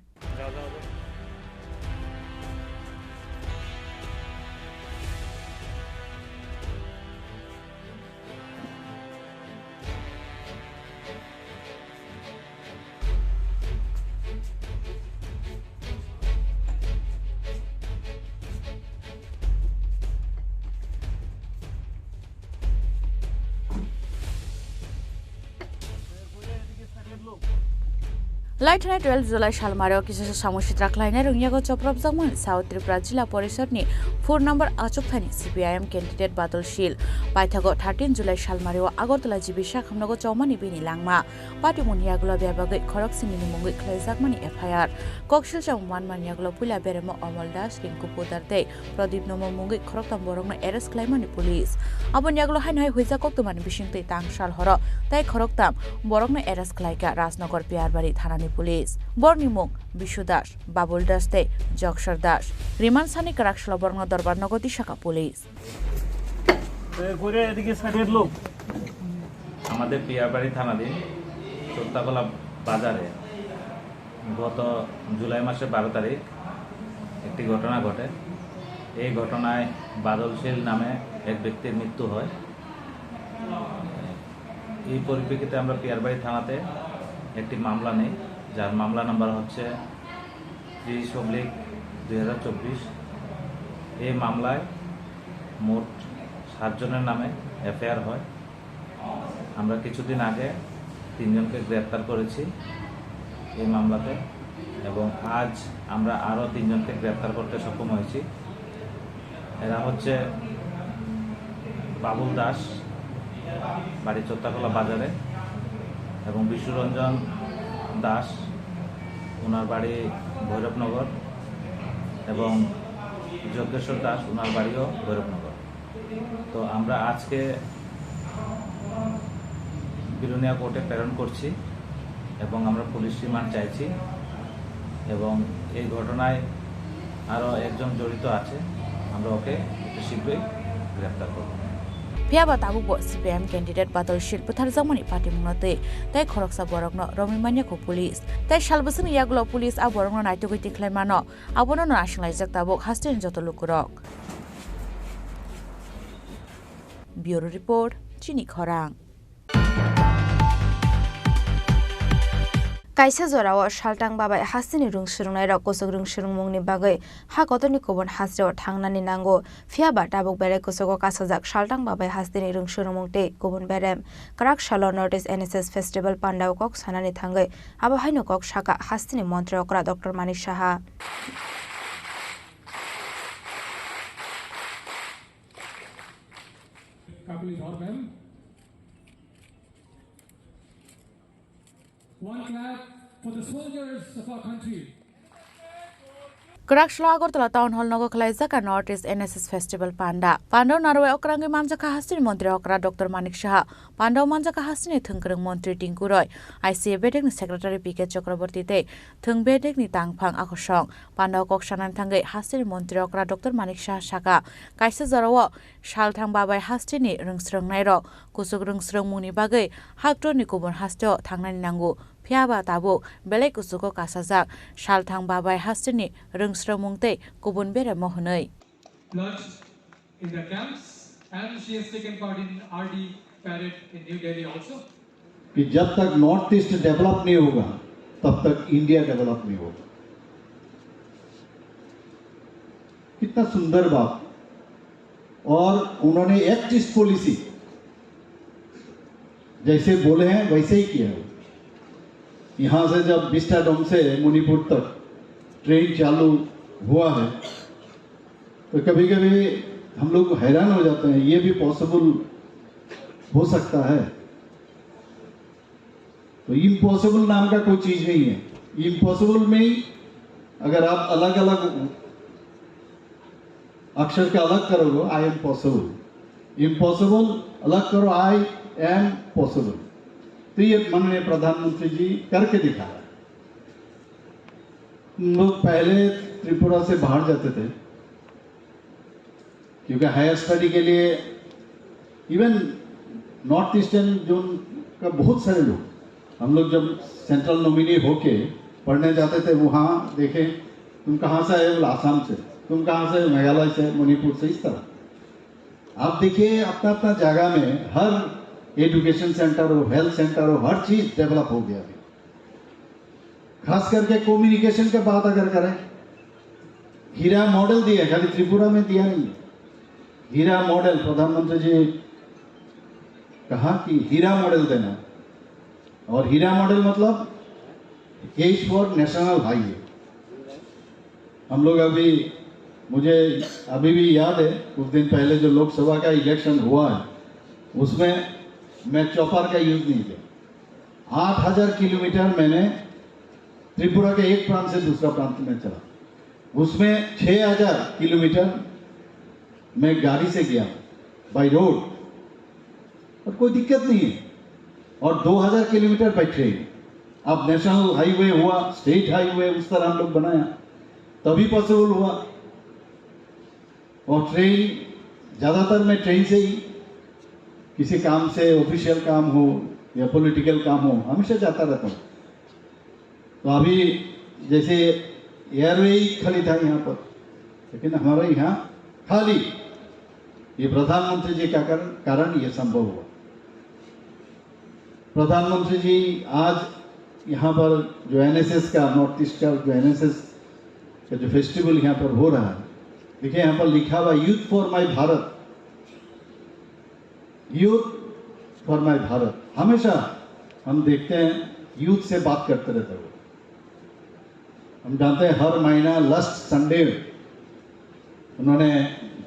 Lai thanai twelve July salmario kisa samung sitra khlainai rwngyago chopropjakmani South Tripura Jila Porishad ni four number achukthani C P I M candidate Badal Shil. Paithago thirteen July salmario Agartala G B sakhamnogo chomani bini langma. Party mungni yagulo bebagwi khorok sinini mungwi khlaijakmani F I R. Koksilsa mung manmani yagulo puila beremo Omol Das, Rinku Podar tei Pradip Nomo mungwi khoroktam borokno arrest khlaimani police. Aboni yagulo haino hai huijak koktwmani bisingtwi tang sal horo tei khoroktam borokno arrest khlaikha Rajnagar Piyarbari thanani police. Borni mung Bishu Das, Babul Das tei Joksor Das. Remand sani kwrak salo borokno dorbar nogo tisaka police. এরপরে এদিকে সাইডের লোক। আমাদের পিয়ারবাড়ি থানাধীন চোত্তাকলা বাজারে গত জুলাই মাসের বারো তারিখ একটি ঘটনা ঘটে। এই ঘটনায় বাদল শীল নামে এক ব্যক্তির মৃত্যু হয়। এই পরিপ্রেক্ষিতে আমরা পিয়ারবাড়ি থানাতে একটি মামলা নেই, যার মামলা নাম্বার হচ্ছে ত্রিশ অবলিক দুই হাজার চব্বিশ। এই মামলায় মোট সাতজনের নামে এফআইআর হয়। আমরা কিছুদিন আগে তিনজনকে গ্রেপ্তার করেছি এই মামলাতে, এবং আজ আমরা আরও তিনজনকে গ্রেপ্তার করতে সক্ষম হয়েছি। এরা হচ্ছে বাবুল দাস, বাড়ি চোত্তাকলা বাজারে, এবং বিশ্বরঞ্জন দাস, ওনার বাড়ি ভৈরবনগর, এবং যজ্ঞেশ্বর দাস, ওনার বাড়িও ভৈরবনগর। তো আমরা আজকে বিলোনিয়া কোর্টে প্রেরণ করছি এবং আমরা পুলিশ রিমান্ড চাইছি, এবং এই ঘটনায় আরও একজন জড়িত আছে, আমরা ওকে অতি শীঘ্রই গ্রেপ্তার করব। Phiya ba tabukbo C P I M candidate Badal Shil butharjakmani patimungno twi tei khoroksa borokno romwi manya kho police. Tei sal bwswkni yagulo police a borokno naitugwi tikhlai mano, abono no naisinglaijak tabuk hasteni joto lukurok. Bureau Report, Chini Khorang. Kaisa jorao Saltang Babai hasteni rwng swrwngnairok kuchuk rwng swrwngmungni bagwi ha kotorni kubun hasteo thangnani nango. Phiya ba tabuk belai kuchugo kasajak Saltang Babai hasteni rwng swrwngmung tei kubun berem. Kwrak salo North East N S S Festival pandao kok sanani thangwi abo haino kok saka hasteni montri okra Doctor Manik Saha. Kapili Dhar ma'am. One clap for the soldiers of our country. Kwrak salo Agartala Town Hall nogo khwlaijak a North East N S S Festival panda. Pandao narwai okrangwi manjakha hasteni montri okra Doctor Manik Saha. Pandao manjakha hasteni thwngkwrwng montri Tinku Roy, I C A bedekni secretary P K Chakraborty tei thwng bedekni tangphang akosong. Pandao kok sanani thangwi hasteni montri okra Doctor Manik Saha saka, kaisa jorao Salthang Babai hasteni rwng swrwngnairok kuchuk rwng swrwngmungni bagwi haktorni kubun hasteo thangnani nango, phiya ba tabuk belai kuchugo kasajak Salthang Babai hasteni rwng swrwngmung tei kubun beremo hwnwi. Blood in the camps and she has taken part in R D parade in New Delhi also. कि जब तक north east develop नहीं होगा, तब तक India develop नहीं होगा। कितना सुंदर बात। और उन्होंने एक्ट ईस्ट पॉलिसी जैसे बोले हैं, वैसे ही किया है। यहाँ से जब विस्टाडोम से मणिपुर तक ट्रेन चालू हुआ है, तो कभी-कभी हम लोग हैरान हो जाते हैं, ये भी पॉसिबल हो सकता है। तो इम्पॉसिबल नाम का कोई चीज नहीं है। इम्पॉसिबल में ही अगर आप अलग-अलग अक्षर का अलग करोगे, I am possible, इम्पॉसिबल अलग करो, I am possible। तो ये माननीय प्रधानमंत्री जी करके दिखा रहे हैं। हम लोग पहले त्रिपुरा से बाहर जाते थे, क्योंकि हायर स्टडी के लिए इवन नॉर्थ ईस्टर्न जोन का बहुत सारे लोग, हम लोग जब सेंट्रल नॉमिनी होके पढ़ने जाते थे, वहाँ देखे, "तुम कहाँ से आए हो?" बोला, "आसाम से।" "तुम कहाँ से आए हो?" "मेघालय से, मणिपुर से", इस तरह। आप देखिए, अपना अपना जगह में हर एजुकेशन सेंटर हो, हेल्थ सेंटर हो, हर चीज डेवलप हो गया अभी। खास करके कम्युनिकेशन की बात अगर करें, हीरा मॉडल दिया, खाली त्रिपुरा में दिया नहीं। हीरा मॉडल, प्रधानमंत्री जी कहा कि हीरा मॉडल देना। और हीरा मॉडल मतलब केस फॉर नेशनल हाईवे। हम लोग अभी, मुझे अभी भी याद है, कुछ दिन पहले जो लोकसभा का इलेक्शन हुआ है, उसमें मैं चॉपर का यूज़ नहीं किया। आठ हज़ार किलोमीटर मैंने त्रिपुरा के एक प्रांत से दूसरा प्रांत में चला, उसमें छः हज़ार किलोमीटर मैं गाड़ी से गया, बाय रोड, और कोई दिक्कत नहीं है। और दो हज़ार किलोमीटर बाय ट्रेन। अब नेशनल हाईवे हुआ, स्टेट हाईवे, उस तरह हम लोग बनाया, तभी पॉसिबल हुआ। और ट्रेन, ज़्यादातर मैं ट्रेन से ही, किसी काम से, ऑफिशियल काम हो या पॉलिटिकल काम हो, हमेशा जाता रहता हूँ। तो अभी जैसे एयरवे ही खाली था यहाँ पर, लेकिन हमारे यहाँ खाली ये प्रधानमंत्री जी का कारण, कारण ये संभव हुआ। प्रधानमंत्री जी, आज यहाँ पर जो एनएसएस का, नॉर्थ ईस्ट का जो एनएसएस का जो फेस्टिवल यहाँ पर हो रहा है, देखिए, यहाँ पर लिखा हुआ, youth for my Bharat, youth for my Bharat. हमेशा हम देखते हैं, यूथ से बात करते रहते हो। हम जानते हैं, हर महीना लास्ट संडे उन्होंने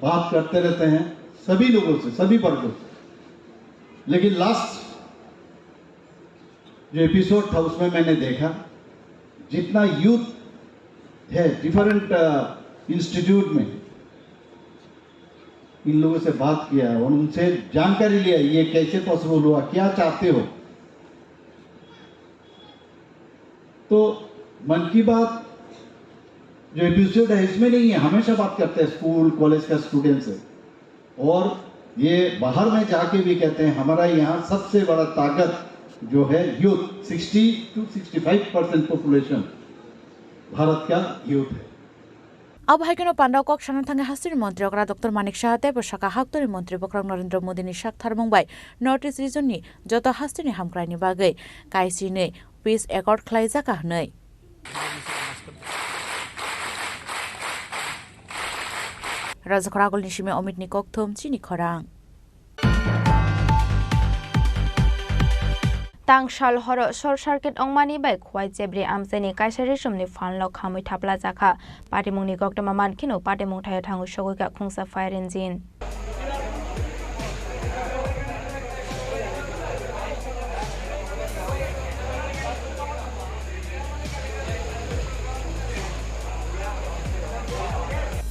बात करते रहते हैं सभी लोगों से, सभी वर्गों से। लेकिन लास्ट जो एपिसोड था, उसमें मैंने देखा, जितना यूथ है डिफरेंट इंस्टीट्यूट में, इन लोगों से बात किया और उनसे जानकारी लिया, ये कैसे पॉसिबल हुआ, क्या चाहते हो। तो मन की बात जो एपिसोड है, इसमें नहीं है, हमेशा बात करते हैं स्कूल कॉलेज का स्टूडेंट से। और ये बाहर में जाके भी कहते हैं, हमारा यहाँ सबसे बड़ा ताकत जो है youth, sixty two sixty five percent population Bharat का यूथ है। Abo hai kheno pandao kok sana thangwi hasteni montri okra Doctor Manik Saha tei bwsaka haktorni montri bokhorok Narendra Modini sak tharmung bai North East region ni joto hasteni hamkraini bagwi kaisini peace accord khlaijak hwnwi. Rajakhor Agulni simi Omitni kokthum chini khorang. Tang sal horo short circuit wngmani bai Khowai Chebri amchaini kaisa risumni phalno khamwi thaplajakha. Patimungni koktwma mankheno patimung thaio thangwi sogwikha khungsa fire engine.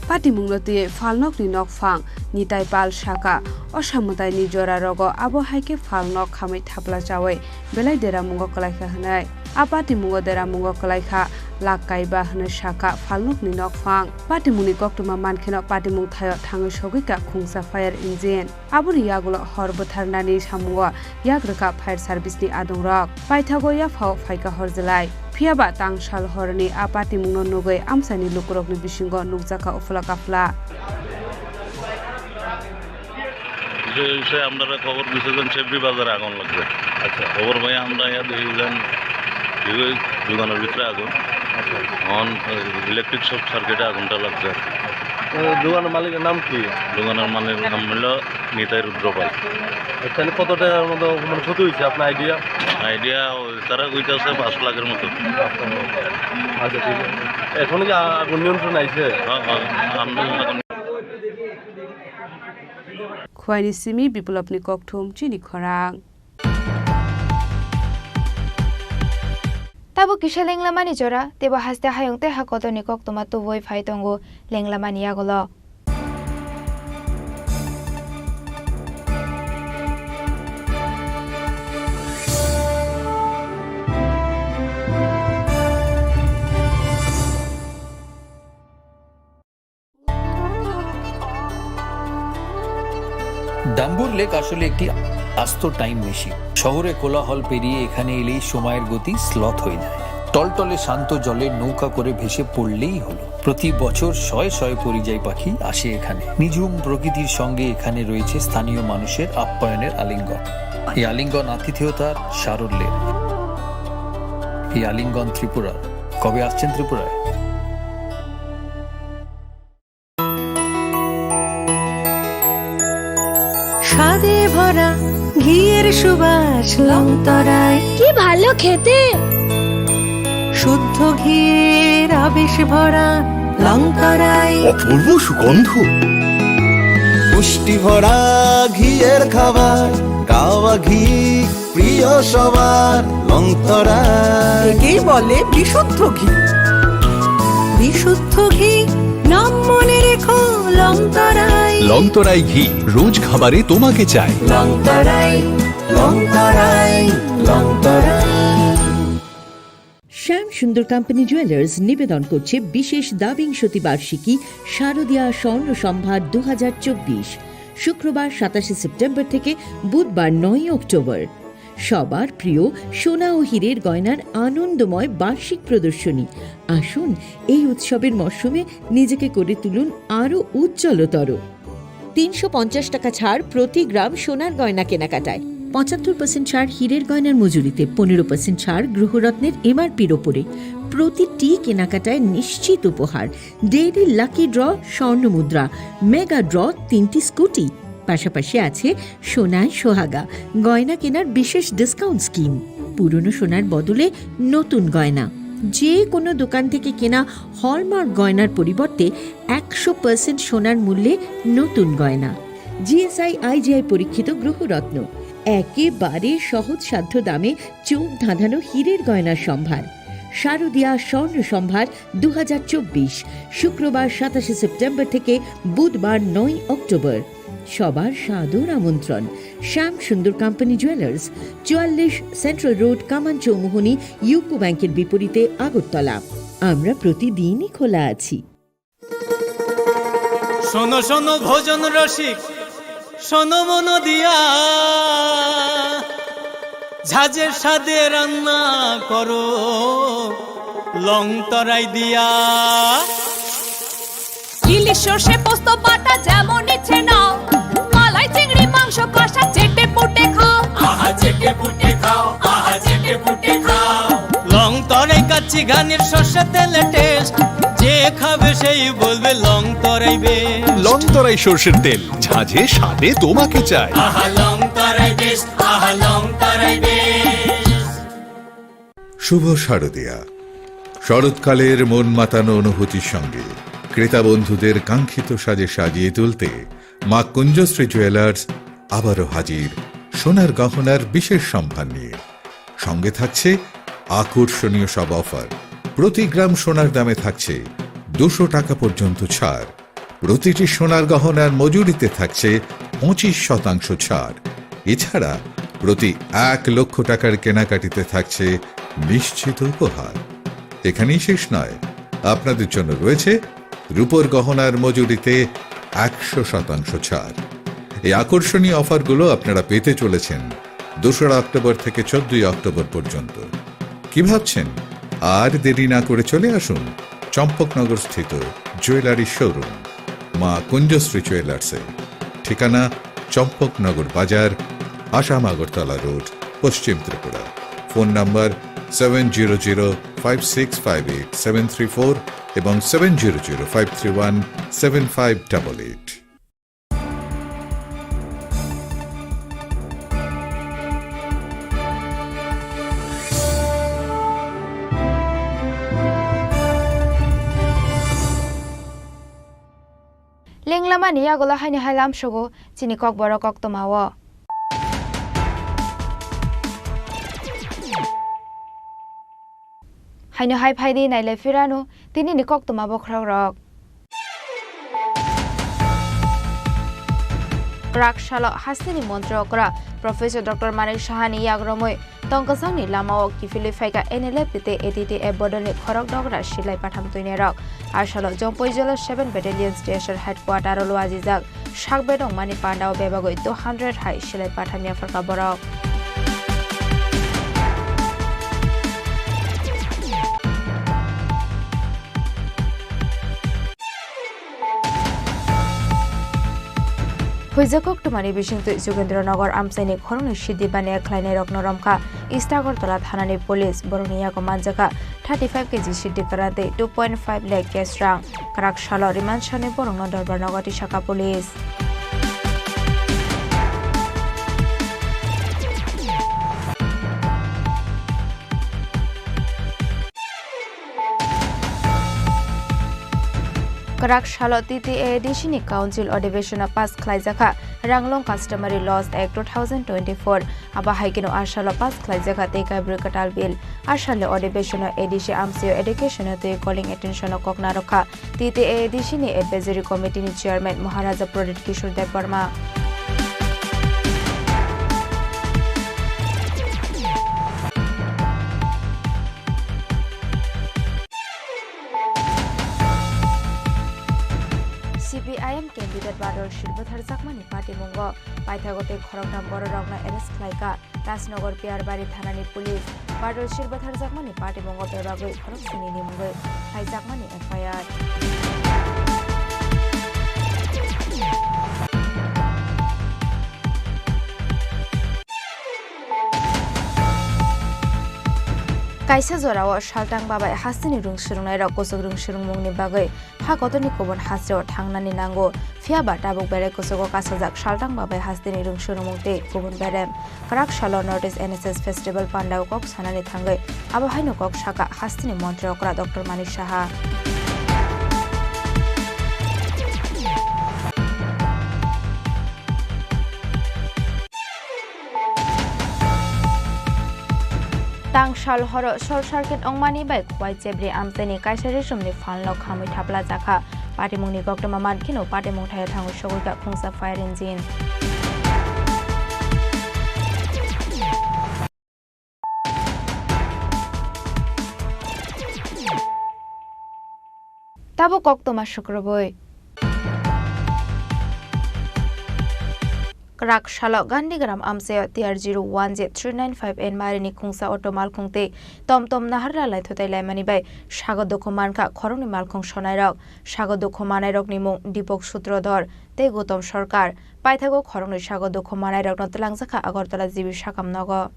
Patimungno twiwi phalnokni nokphang Nitai Pal sakha, o samwtaini jorarogo abo hai khe phalnok khamwi thapla chaui belai deramungo kwlaikha hwnwi. A patimungo deramungo kwlaikha, lak kaiba hwnwi sakha phalnokni nokphang. Patimungni koktwma mankheno patimung thaio thangwi sogwikha khungsa fire engine. Aboni yagulo hor bwtharnani samungo yak rwkha fire service ni adongrok. Paithago yaphao phaikha horjelai. Phiyaba tang sal horni a patimungno nugwi amchaini lukurokni bisingo nukjakha uphla kaphla. বিষয়ে বিষয়ে আমরা খবর দিছে যে চেবড়ি বাজারে আগুন লাগছে। আচ্ছা। খবর পাই আমরা ইয়া দেখি যে কি ওই দোকানের ভিতরে আগুন। আচ্ছা। এখন ইলেকট্রিক শর্ট সার্কিটে আগুনটা লাগছে। তো দোকানের মালিকের নাম কি? দোকানের মালিকের নাম হলো নিতাই রুদ্রপাল। আচ্ছা, তাহলে কত টাকার মতো মানে ক্ষতি হয়েছে আপনার আইডিয়া? আইডিয়া ওই তারা কইতাছে পাঁচ লাখের মতো। আচ্ছা, ঠিক আছে। এখন কি আগুন নিয়ন্ত্রণ আইছে? হ্যাঁ, হ্যাঁ, আমরা এখন Khwaini simi Biplopni kokthum chini khorang. Tabuk kisa lenglamani jora, teibo haste hayung tei ha kotorni koktwma tubui phai tongo lenglamani yagulo. ডাম্বুর লেক আসলে একটি আস্ত টাইম মেশিন। শহরে কোলাহল পেরিয়ে এখানে এলেই সময়ের গতি স্লথ হয়ে যায়। টলটলে শান্ত জলে নৌকা করে ভেসে পড়লেই হলো। প্রতি বছর শয়ে শয়ে পরিযায়ী পাখি আসে এখানে। নিঝুম প্রকৃতির সঙ্গে এখানে রয়েছে স্থানীয় মানুষের আপ্যায়নের আলিঙ্গন। এই আলিঙ্গন আতিথেয়তার সারল্যের। এই আলিঙ্গন ত্রিপুরার। কবে আসছেন ত্রিপুরায়? স্বাদে ভরা ঘিয়ের সুবাস লংতরাই। কি ভালো খেতে। শুদ্ধ ঘিয়ের আবেশ ভরা লংতরাই। অপূর্ব সুগন্ধ। পুষ্টি ভরা ঘিয়ের খাবার, গাওয়া ঘি প্রিয় সবার, লংতরাই। একেই বলে বিশুদ্ধ ঘি। বিশুদ্ধ ঘি, নাম মনে রেখো, লংতরাই। লংতরাই ঘি, রোজ খাবারে তোমাকে চাই। লংতরাই, লংতরাই, লংতরাই। শ্যাম সুন্দর কোম্পানি জুয়েলার্স নিবেদন করছে বিশেষ দ্বাবিংশতি বার্ষিকী শারদীয়া স্বর্ণ সম্ভার দু হাজার চব্বিশ, শুক্রবার সাতাশে সেপ্টেম্বর থেকে বুধবার নয়ই অক্টোবর। সবার প্রিয় সোনা ও হীরের গয়নার আনন্দময় বার্ষিক প্রদর্শনী। আসুন, এই উৎসবের মরশুমে নিজেকে করে তুলুন আরও উজ্জ্বলতর। তিনশো পঞ্চাশ টাকা ছাড় প্রতি গ্রাম সোনার গয়না কেনাকাটায়, পঁচাত্তর পার্সেন্ট ছাড় হীরের গয়নার মজুরিতে, পনেরো পার্সেন্ট ছাড় গৃহরত্নের এমআরপির ওপরে। প্রতিটি কেনাকাটায় নিশ্চিত উপহার, ডেইলি লাকি ড্র, স্বর্ণ মুদ্রা, মেগা ড্র, তিনটি স্কুটি। পাশাপাশি আছে সোনায় সোহাগা গয়না কেনার বিশেষ ডিসকাউন্ট স্কিম, পুরনো সোনার বদলে নতুন গয়না। যে কোনো দোকান থেকে কেনা হলমার্ক গয়নার পরিবর্তে একশো পার্সেন্ট সোনার মূল্যে নতুন গয়না। জিএসআই আইজিআই পরীক্ষিত গ্রহরত্ন, একেবারে সহজসাধ্য দামে চোখ ধাঁধানো হীরের গয়নার সম্ভার। শারদীয়া স্বর্ণ সম্ভার দু হাজার চব্বিশ, শুক্রবার সাতাশে সেপ্টেম্বর থেকে বুধবার নয় অক্টোবর। সবার সাদর আমন্ত্রণ। শ্যাম সুন্দর কোম্পানি জুয়েলার্স, চুয়াল্লিশ সেন্ট্রাল রোড, কামান চৌমুহনী, ইউকো ব্যাংকের বিপরীতে, আগরতলা। আমরা প্রতিদিনই খোলা আছি। শোনো শোনো ভোজন রসিক, শোনো মন দিয়া, ঝাঁঝের স্বাদে রান্না করো লং তরাই দিয়া। ইলিশ সর্ষে পোস্ত বাটা যেমন ইচ্ছে নাও, মালাই চিংড়ি মাংস কষা চেটে পুটে খাও। আহা চেটে পুটে খাও, আহা চেটে পুটে খাও। লং তরাই কাচ্চি ঘানির সর্ষে তেলে টেস্ট, যে খাবে সেই বলবে লং তরাই বেস্ট। লং তরাই সর্ষের তেল, ঝাঁঝে স্বাদে তোমাকে চাই। আহা লং তরাই বেস্ট, আহা লং তরাই বেস্ট। শুভ শারদীয়া। শরৎকালের মন মাতানো অনুভূতির সঙ্গে ক্রেতা বন্ধুদের কাঙ্ক্ষিত সাজে সাজিয়ে তুলতে মা কুঞ্জশ্রী জুয়েলার্স আবারও হাজির সোনার গহনার বিশেষ সম্ভার নিয়ে। সঙ্গে থাকছে আকর্ষণীয় সব অফার। প্রতি গ্রাম সোনার দামে থাকছে দুশো টাকা পর্যন্ত ছাড়। প্রতিটি সোনার গহনার মজুরিতে থাকছে পঁচিশ শতাংশ ছাড়। এছাড়া প্রতি এক লক্ষ টাকার কেনাকাটিতে থাকছে নিশ্চিত উপহার। এখানেই শেষ নয়, আপনাদের জন্য রয়েছে রূপোর গহনার মজুরিতে একশো শতাংশ ছাড়। এই আকর্ষণীয় অফারগুলো আপনারা পেতে চলেছেন দোসরা অক্টোবর থেকে চোদ্দই অক্টোবর পর্যন্ত। কি ভাবছেন? আর দেরি না করে চলে আসুন চম্পকনগর স্থিত জুয়েলারি শোরুম মা কুঞ্জশ্রী জুয়েলার্সে। ঠিকানা চম্পকনগর বাজার, আসাম আগরতলা রোড, পশ্চিম Tripura. Phone number seven zero zero five six five eight seven three four এবং seven zero zero five three one seven five double eight. Lenglamani yagulo haino hai lamsogo chini kokborok koktwmao. Haino hai phaidi nailai phirano tinini koktwma bokhorokrok. Kwrak salo hasteni montri okra Professor Doctor Manik Sahani yagromwi tongkwchangni lamao kiphilwi phaikha N L F T tei A T T F bodolni khorok dogra silai patham twinirok. A salo Jompui Jila seven Battalion Station Headquarter o luajijak sak bedongmani pandao bebagwi two hundred hai silai patham yapharkha borok. Huijak koktwmani bisingtwi Jogendra Nagar amchaini khoroknwi sidi baniya khlainairokno romkha East Agartala thanani police. Borokni yago manjakha thirty five K G sidi kwran tei two point five lakh cash rang. Kwrak salo remand sani borokno Dorbar Nagar tisakha police. Kwrak salo T T A A D C ni Council Adhiveshon o pass khlaijakha Ranglong Customary Laws Act two thousand twenty-four, abo hai kheno a salo pass khlaijakha tei Kaibrwi Kwtal Bill. A salni Adhiveshon o A D C amchaio education o twi calling attention o kok narwkha T T A A D C ni Advisory Committee ni Chairman Maharaja Pradip Kishore Debbarma. C P I M candidate Badal Shil bwtharjakmani patimungo paithago tei khoroknam bororokno arrest khlaikha Rajnagar Piyarbari thanani police. Badal Shil bwtharjakmani patimungo bebagwi khoroksani ni mungwi khlaijakmani F I R. Kaisa jorao saltang babai hasteni rwng swrwngnairok kuchuk rwng swrwngmungni bagwi ha kotorni kubun hasteo thangnani nango, phiya ba tabuk belai kuchugo kasajak saltang babai hasteni rwng swrwngmung tei kubun berem. Kwrak salo North East N S S Festival pandao kok sanani thangwi abo haino kok sakha hasteni montri okra Doctor Manik Saha. Tang sal horo short circuit wngmani bai Khowai Chebri amchaini kaisa resumni phalno khamwi thaplajakha. Patimungni koktwma mankheno patimung thaio thangwi sogwikha khungsa fire engine. Tabuk koktwma sukrubwi. Kwrak salo Gandhigram amchaio T R zero one J three nine five N marini khungsa auto malkhung tei tom tom naharla laithotai laimani bai sago dukhu mankha khoroknwi malkhung sonairok. Sago dukhu manairokni mung Dipok Sutrodhor tei Goutam Sarkar. Paithago khoroknwi sago dukhu manairokno twlangjakha Agartala G B sakam nogo.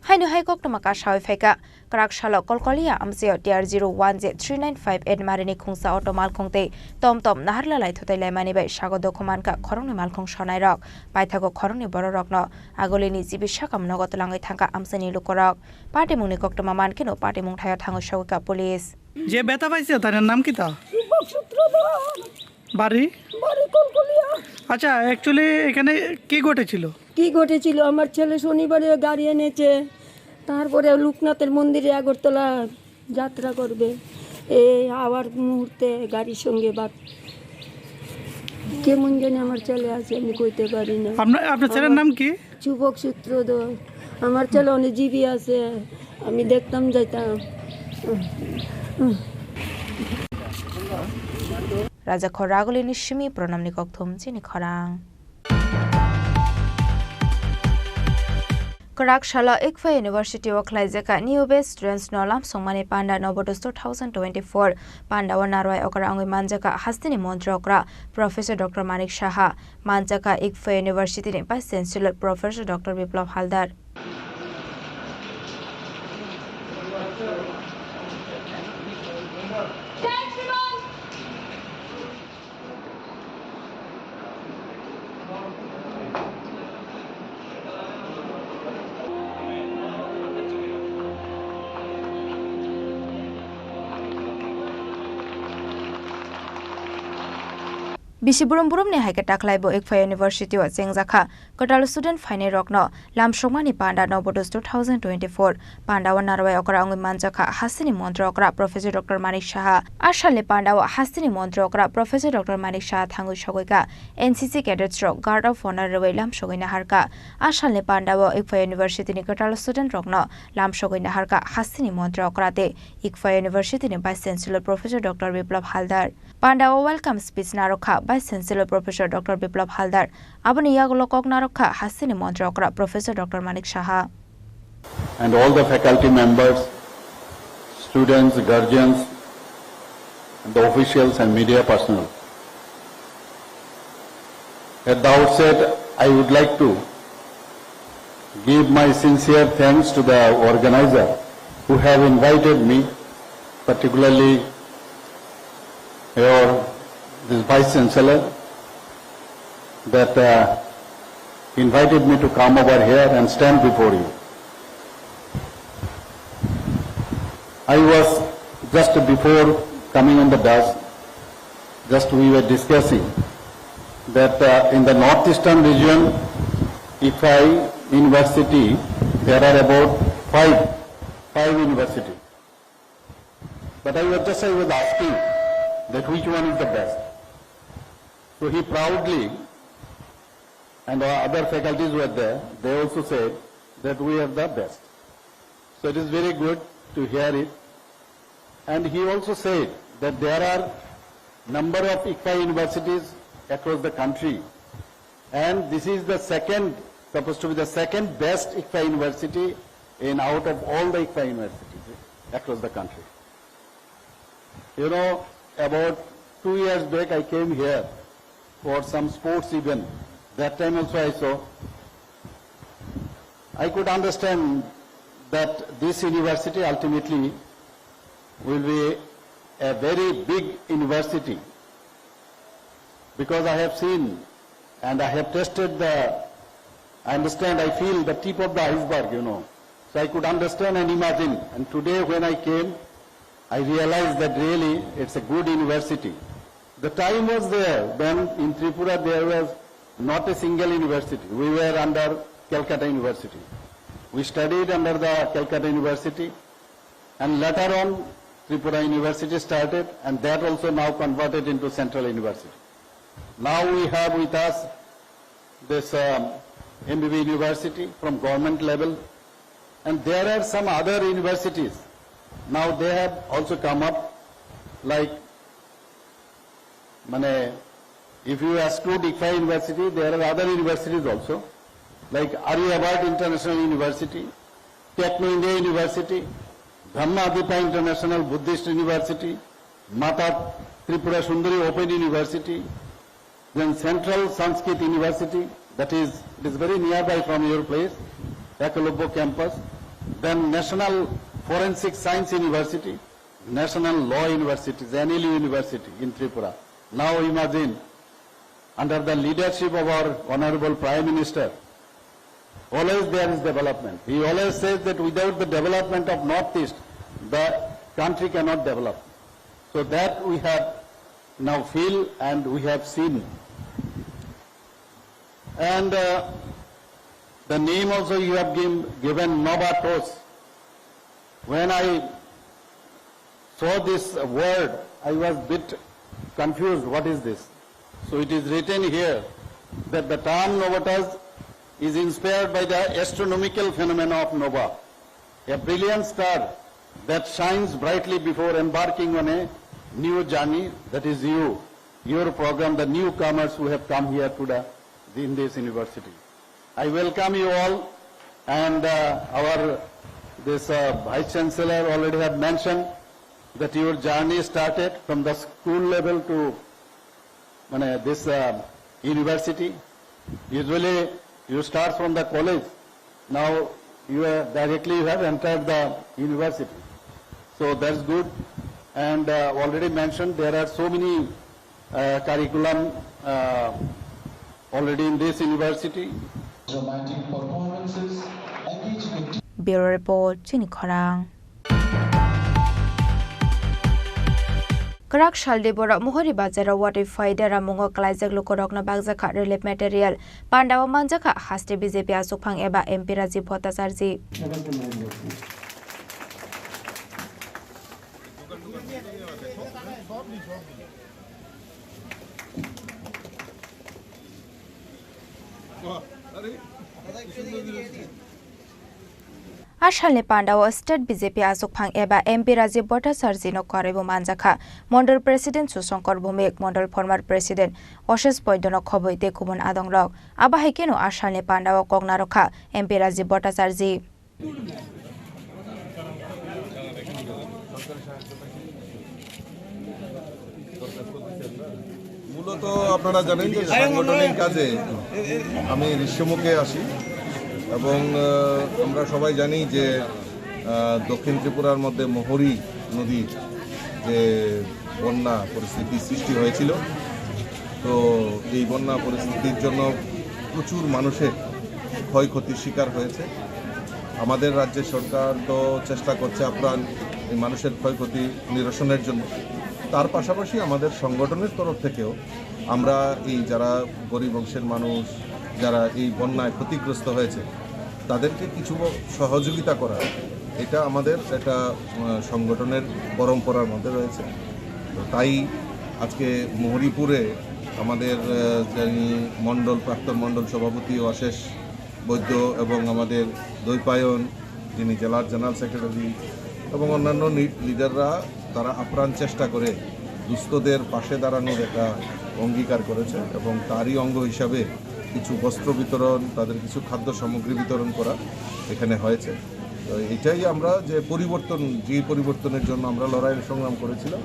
Haino hai koktwma kasawi phaikha. Kwrak salo Kolkolia amchaio T R zero one J three nine five N marini khungsa auto malkhung tei tom tom naharla laithotai laimani bai sago dukhu mankha khoroknwi malkhung sonairok. Paithago khoroknwi bororokno Agulini G B sakam nogo twlangwi thangkha amchaini lukurok. Patimungni koktwma mankheno patimung thaio thangwi sogwikha police. যে ব্যথা পাইছে তার নাম কি তা? যুবক সূত্রধর। বাড়ি? বাড়ি কলকলিয়া। আচ্ছা, অ্যাকচুয়ালি এখানে কি ঘটেছিল? কি ঘটেছিল? আমার ছেলে শনিবারে গাড়ি এনেছে, তারপরে লোকনাথের মন্দিরে আগরতলা যাত্রা করবে। এই আবার মুহূর্তে গাড়ির সঙ্গে বাদ। কেমন জানি আমার ছেলে আছে, আমি কইতে পারি না। আপনার, আপনার ছেলের আমার নাম কি? যুবক সূত্রধর। আমার ছেলে অনেক জিবি আছে, আমি দেখতাম যাইতাম। Raja Khoragulini simi pranamni kokthum chini khorang. Kwrak salo Ikfa University o khlaijak New Batch Students no lamsongmani panda Novotus two thousand twenty-four panda o narwai okra wngwi manjak hasteni montri okra Professor Doctor Manik Saha, manjak Ikfa University ni Vice Chancellor Professor Doctor Biplab Haldar. Bisi burum burumni hai khe takhlai bo Ikfa University o chengjakha. Kwtal student phainai rokno lamsokmani panda Novotus two thousand twenty-four panda o narwai okra wngwi manjakha hasteni montri okra Professor Doctor Manik Saha. A salni panda o hasteni montri okra Professor Doctor Manik Saha thangwi sogwikha N C C cadets rok Guard of Honor rwui lamsogwi naharkha. A salni panda o Ikfa University ni kwtal student rokno lamsogwi naharkha hasteni montri okra tei Ikfa University ni Vice Chancellor Professor Doctor Biplab Haldar. Panda o welcome speech narwkha Vice Chancellor Professor Doctor Biplab Haldar. Aboni yagulo kok narwkha hasteni montri okra Professor Doctor Manik Saha. And all the faculty members, students, guardians, and the officials and media personnel. At the outset, I would like to give my sincere thanks to the organizer who have invited me, particularly your, this Vice Chancellor, that, uh, invited me to come over here and stand before you. I was just before coming on the bus, just we were discussing that uh, in the northeastern region, IFAI University, there are about five, five universities. But I was just I was asking that which one is the best. So he proudly, and our other faculties were there, they also said that we are the best. So it is very good to hear it. And he also said that there are number of IFAI universities across the country, and this is the second, supposed to be the second best IFAI university in out of all the IFAI universities across the country. You know, about two years back I came here for some sports event. That time also I saw. I could understand that this university ultimately will be a very big university, because I have seen and I have tested the, I understand, I feel the tip of the iceberg, you know. So I could understand and imagine. And today when I came, I realized that really it's a good university. The time was there when in Tripura there was not a single university. We were under Calcutta University. We studied under the Calcutta University, and later on Tripura University started, and that also now converted into Central University. Now we have with us this um, M B B University from government level, and there are some other universities. Now they have also come up, like, mane, if you exclude IFAI University, there are other universities also, like Aryabhat International University, Techno India University, Brahma Adipa International Buddhist University, Mata Tripura Sundari Open University, then Central Sanskrit University, that is, it is very nearby from your place, Ekalobya campus, then National Forensic Science University, National Law University, N L U University in Tripura. Now imagine, under the leadership of our Honorable Prime Minister, always there is development. He always says that without the development of Northeast, the country cannot develop. So that we have now feel and we have seen. And uh, the name also you have given, given Novatos. When I saw this word, I was bit confused. What is this? So it is written here that the term Novatos is inspired by the astronomical phenomena of nova, a brilliant star that shines brightly before embarking on a new journey, that is you, your program, the newcomers who have come here today in this university. I welcome you all, and uh, our this uh, Vice Chancellor already have mentioned that your journey started from the school level to mane, this uh, university. Usually you start from the college. Now you are directly you have entered the university. So that's good. And uh, already mentioned there are so many uh, curriculum uh, already in this university. Dramatic performances, engaging a Bureau Report, Chini Khorang. Kwrak salni borok Mohori bazaro watwi phai deramungo klaijak lukurokno bakjakha relief material. Pandao manjakha haste B J P achukphang eba M P Rajiv Bhattacharjee. A salni pandao State B J P achukphang eba M P Rajiv Bhattacharjee no kwrwibo manjakha. Mondol President Sushankar Bhowmik, Mondol former President Oshesh Baidya no khobwi tei kubun adongrok. Abo hai kheno a salni pandao kok narwkha M P Rajiv Bhattacharjee. মূলত আপনারা জানেন যে সাংগঠনিক কাজে আমি ঋষ্যমুখে আসি এবং আহ, আমরা সবাই জানি যে আহ, দক্ষিণ ত্রিপুরার মধ্যে মহরী নদীর যে বন্যা পরিস্থিতি সৃষ্টি হয়েছিল, তো এই বন্যা পরিস্থিতির জন্য প্রচুর মানুষের ক্ষয়ক্ষতির শিকার হয়েছে। আমাদের রাজ্যের সরকার তো চেষ্টা করছে আপ্রাণ এই মানুষের ক্ষয়ক্ষতি নিরসনের জন্য। তার পাশাপাশি আমাদের সংগঠনের তরফ থেকেও আমরা এই যারা গরিব অংশের মানুষ, যারা এই বন্যায় ক্ষতিগ্রস্ত হয়েছে, তাদেরকে কিছু সহযোগিতা করা, এটা আমাদের একটা, আহ, সংগঠনের পরম্পরার মধ্যে রয়েছে। তো তাই আজকে মহরিপুরে আমাদের, আহ, যিনি মণ্ডল, প্রাক্তন মণ্ডল সভাপতি অশেষ বৈদ্য এবং আমাদের দ্বৈপায়ন, যিনি জেলার জেনারেল সেক্রেটারি, এবং অন্যান্য নি-, লিডাররা, তারা আপ্রাণ চেষ্টা করে দুস্থদের পাশে দাঁড়ানোর একটা অঙ্গীকার করেছে এবং তারই অঙ্গ হিসাবে কিছু বস্ত্র বিতরণ, তাদের কিছু খাদ্য সামগ্রী বিতরণ করা এখানে হয়েছে। তো এটাই আমরা যে পরিবর্তন, যে পরিবর্তনের জন্য আমরা লড়াই সংগ্রাম করেছিলাম,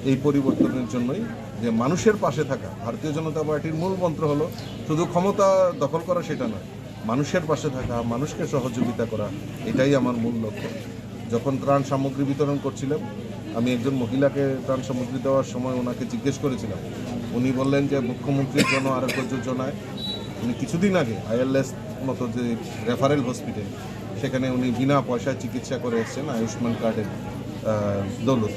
এই পরিবর্তনের জন্যই, যে মানুষের পাশে থাকা। ভারতীয় জনতা পার্টির মূল মন্ত্র হলো শুধু ক্ষমতা দখল করা, সেটা নয়, মানুষের পাশে থাকা, মানুষকে সহযোগিতা করা, এটাই আমার মূল লক্ষ্য। যখন ত্রাণ সামগ্রী বিতরণ করছিলাম, আমি একজন মহিলাকে ত্রাণ সামগ্রী দেওয়ার সময় ওনাকে জিজ্ঞেস করেছিলাম। উনি বললেন যে মুখ্যমন্ত্রীর জন্য আরোগ্য যোজনায় উনি কিছুদিন আগে আইএলএস মতো যে রেফারেল হসপিটাল, সেখানে উনি বিনা পয়সায় চিকিৎসা করে এসেছেন আয়ুষ্মান কার্ডের, আহ, দৌলতে।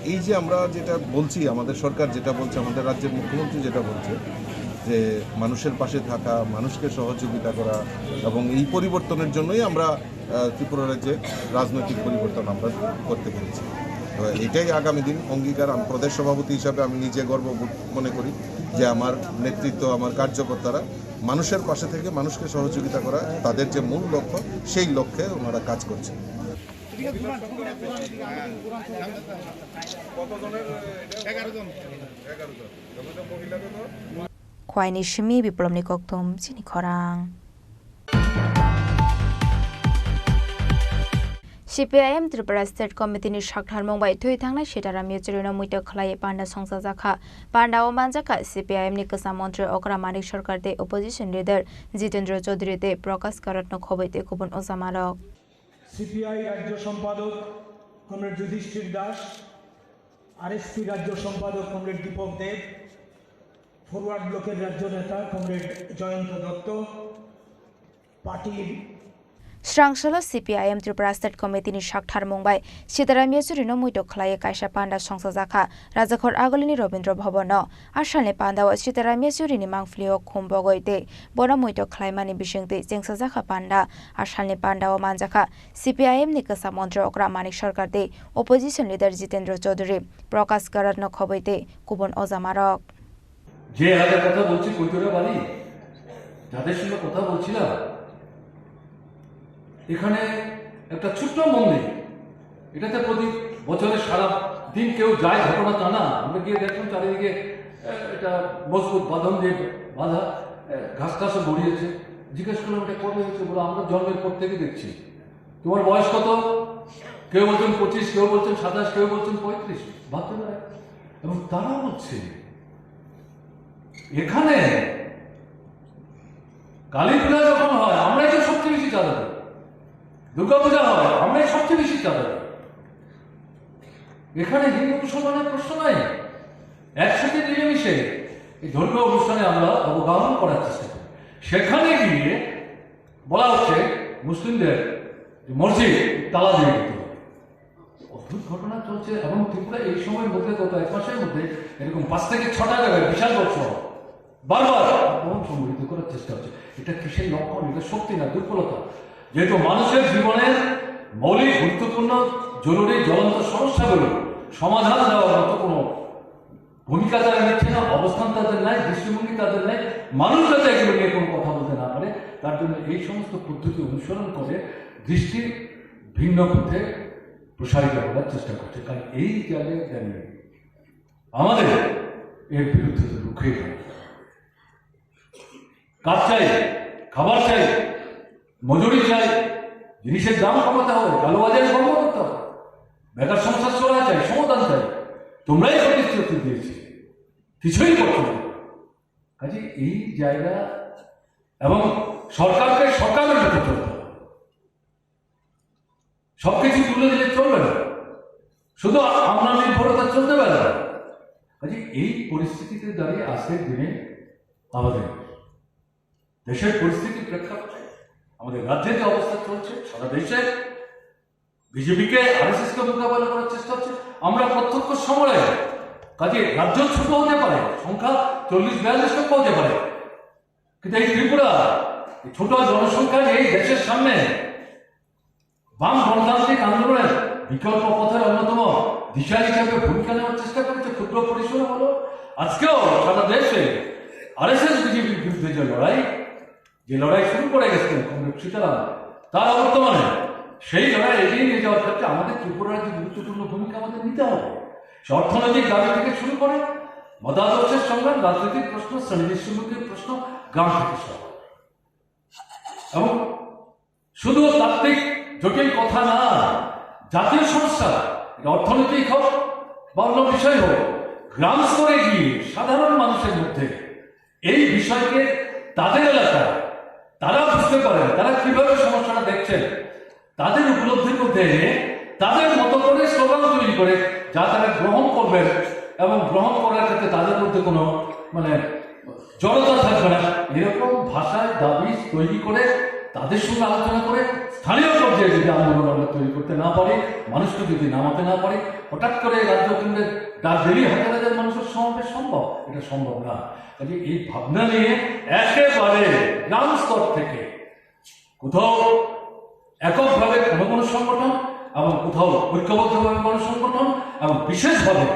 এই যে আমরা যেটা বলছি, আমাদের সরকার যেটা বলছে, আমাদের রাজ্যের মুখ্যমন্ত্রী যেটা বলছে, যে মানুষের পাশে থাকা, মানুষকে সহযোগিতা করা, এবং এই পরিবর্তনের জন্যই আমরা, আহ, ত্রিপুরা রাজ্যে রাজনৈতিক পরিবর্তন আমরা করতে পেরেছি। তো এটাই আগামী দিন অঙ্গীকার। আমি প্রদেশ সভাপতি হিসাবে আমি নিজে গর্ববোধ মনে করি যে আমার নেতৃত্ব, আমার কার্যকর্তারা মানুষের পাশে থেকে মানুষকে সহযোগিতা করা তাদের যে মূল লক্ষ্য, সেই লক্ষ্যে ওনারা কাজ করছেন। Khwaini simi Biplobni kokthum chini khorang. C P I M Tripura State Committee ni saktharmung bai thwi thangnai Sitaram Yechury no muitok khlai panda songchajakha. Panda o manjakha C P I M ni kwcham montri Okra Manik Sarkar tei opposition leader Jitendra Chaudhary tei Prakash Karat no khoboi tei kubun ojamarok. C P I রাজ্য সম্পাদক কমরেড যুধিষ্ঠির দাস, আর S P রাজ্য সম্পাদক কমরেড দীপক দেব, ফরওয়ার্ড ব্লকের রাজ্য নেতা কমরেড জয়ন্ত দত্ত, পার্টির Srangsalo C P I M Tripura State Committee ni saktharmung bai Sitaram Yechury no muitok khlai kaisa panda songchajakha Rajakhor Agulini Rabindra Bhavan no. A salni panda o Sitaram Yechury ni mangpili o khum bogoi tei bono muitok khlaimani bisingtwi chengsajakha panda. A salni panda o manjakha C P I M ni kwcham montri Okra Manik Sarkar tei opposition leader Jitendra Chaudhary, Prakash Karat no khoboi tei kubun ojamarok. যে এলাকার কথা বলছি, কৈতরা বাড়ি, যাদের সঙ্গে কথা বলছিলাম, এখানে একটা ছোট্ট মন্দির, এটাতে প্রতি বছরে সারা দিন কেউ যায়, ঘটনা তা না। আমরা গিয়ে দেখলাম চারিদিকে, আহ, এটা মজবুত বাঁধন দিয়ে বাঁধা, আহ, ঘাস টাসও গড়িয়েছে। জিজ্ঞেস করলাম, "এটা কবে হয়েছে?" বলে, "আমরা জন্মের পর থেকে দেখছি।" "তোমার বয়স কত?" কেউ বলছেন পঁচিশ, কেউ বলছেন সাতাশ, কেউ বলছেন পঁয়ত্রিশ। ভাবতে পারে। এবং তারা বলছে, এখানে কালী পূজা যখন হয়, আমরাই তো সবচেয়ে বেশি চাঁদা দিই। দুর্গা পূজা হয়, আমরাই সবচেয়ে বেশি চাঁদা দিই। এখানে হিন্দু মুসলমানের প্রশ্ন নাই, একসাথে মিলেমিশে এই ধর্মীয় অনুষ্ঠানে আমরা অবগাহন করার চেষ্টা করি। সেখানে গিয়ে বলা হচ্ছে মুসলিমদের যে মসজিদ তালা দিয়ে দিতে হবে। অদ্ভুত ঘটনা চলছে। এবং ত্রিপুরা এই সময়ের মধ্যে, গত এক মাসের মধ্যে এরকম পাঁচ থেকে ছটা জায়গায় বিশাল বড় সড়ক বারবার আক্রমণ সংঘটিত করার চেষ্টা হচ্ছে। এটা কিসের লক্ষণ? এটা শক্তি না দুর্বলতা। যেহেতু মানুষের জীবনের মৌলিক গুরুত্বপূর্ণ জরুরি জ্বলন্ত সমস্যাগুলো সমাধান দেওয়ার মতো কোনো ভূমিকা তারা নিচ্ছে না, অবস্থান তাদের নাই, দৃষ্টিভঙ্গি তাদের নাই, মানুষ যাতে এগুলো নিয়ে কোনো কথা বলতে না পারে, তার জন্য এই সমস্ত পদ্ধতি অনুসরণ করে দৃষ্টি ভিন্ন পথে প্রসারিত করার চেষ্টা করছে। কারণ এই জায়গায় দাঁড়িয়ে আমাদের এর বিরুদ্ধে তো রুখেই দাঁড়াতে হবে। কাজ চাই, খাবার চাই, মজুরি চাই, জিনিসের দাম কমাতে হবে, কালোবাজারি বন্ধ করতে হবে, বেকার সমস্যা সরা চাই, সমাধান চাই। তোমরাই প্রতিশ্রুতি দিয়েছি, কিছুই করছো না। কাজে এই জায়গা এবং সরকারকে সরকারের মতো চলতে হবে। সবকিছু তুলে দিলে চলবে না, শুধু আমরা নির্ভরতা চলতে পারে না। কাজে এই পরিস্থিতিতে দাঁড়িয়ে আজকের দিনে আমাদের দেশের পরিস্থিতির প্রেক্ষাপটে আমাদের রাজ্যে যে অবস্থা চলছে, সারা দেশে বিজেপিকে, আরএসএসকে মোকাবেলা করার চেষ্টা হচ্ছে। আমরা প্রত্যক্ষ সমরে, কাজে রাজ্য ছোট হতে পারে, সংখ্যা চল্লিশ বিয়াল্লিশ লক্ষ হতে পারে, কিন্তু এই ত্রিপুরা, এই ছোট জনসংখ্যা নিয়ে এই দেশের সামনে বাম গণতান্ত্রিক আন্দোলনের বিকল্প পথের অন্যতম দিশা হিসাবে ভূমিকা নেওয়ার চেষ্টা করেছে ক্ষুদ্র পরিসরে হলো। আজকেও সারা দেশে আরএসএস বিজেপির বিরুদ্ধে যে লড়াই, যে লড়াই শুরু করে গেছিলেন কমরেড সীতারাম, তার অবর্তমানে সেই লড়াই এগিয়ে নিয়ে যাওয়ার ক্ষেত্রে আমাদের ত্রিপুরা রাজ্যে গুরুত্বপূর্ণ ভূমিকা আমাদের নিতে হবে। সে অর্থনৈতিক দাবি থেকে শুরু করে মতাদর্শের সংগ্রাম, রাজনৈতিক প্রশ্ন, শ্রেণী দৃষ্টিভঙ্গির প্রশ্ন, গ্রাম থেকে শহর। এবং শুধু তাত্ত্বিক জটিল কথা না, জাতীয় সমস্যা, এটা অর্থনৈতিক হোক বা অন্য বিষয় হোক, গ্রাম স্তরে গিয়ে সাধারণ মানুষের মধ্যে এই বিষয়কে তাদের এলাকায় তারা বুঝতে পারেন, তারা কিভাবে সমস্যাটা দেখছেন, তাদের উপলব্ধির মধ্যে এনে তাদের মতো করে স্লোগান তৈরি করে যা তারা গ্রহণ করবেন এবং গ্রহণ করার ক্ষেত্রে তাদের মধ্যে কোনো মানে জড়তা থাকবে না, এরকম ভাষায় দাবি তৈরি করে তাদের সঙ্গে আলোচনা করে স্থানীয় পর্যায়ে যদি আন্দোলন আমরা তৈরি করতে না পারি, মানুষকে যদি নামাতে না পারি, হঠাৎ করে রাজ্য কেন্দ্রের ডাক দিলেই হাজার হাজার মানুষের সমাবেশ সম্ভব, এটা সম্ভব না। কাজে এই ভাবনা নিয়ে একেবারে গ্রাম স্তর থেকে কোথাও এককভাবে কোনো কোনো সংগঠন এবং কোথাও ঐক্যবদ্ধভাবে কোনো সংগঠন এবং বিশেষভাবে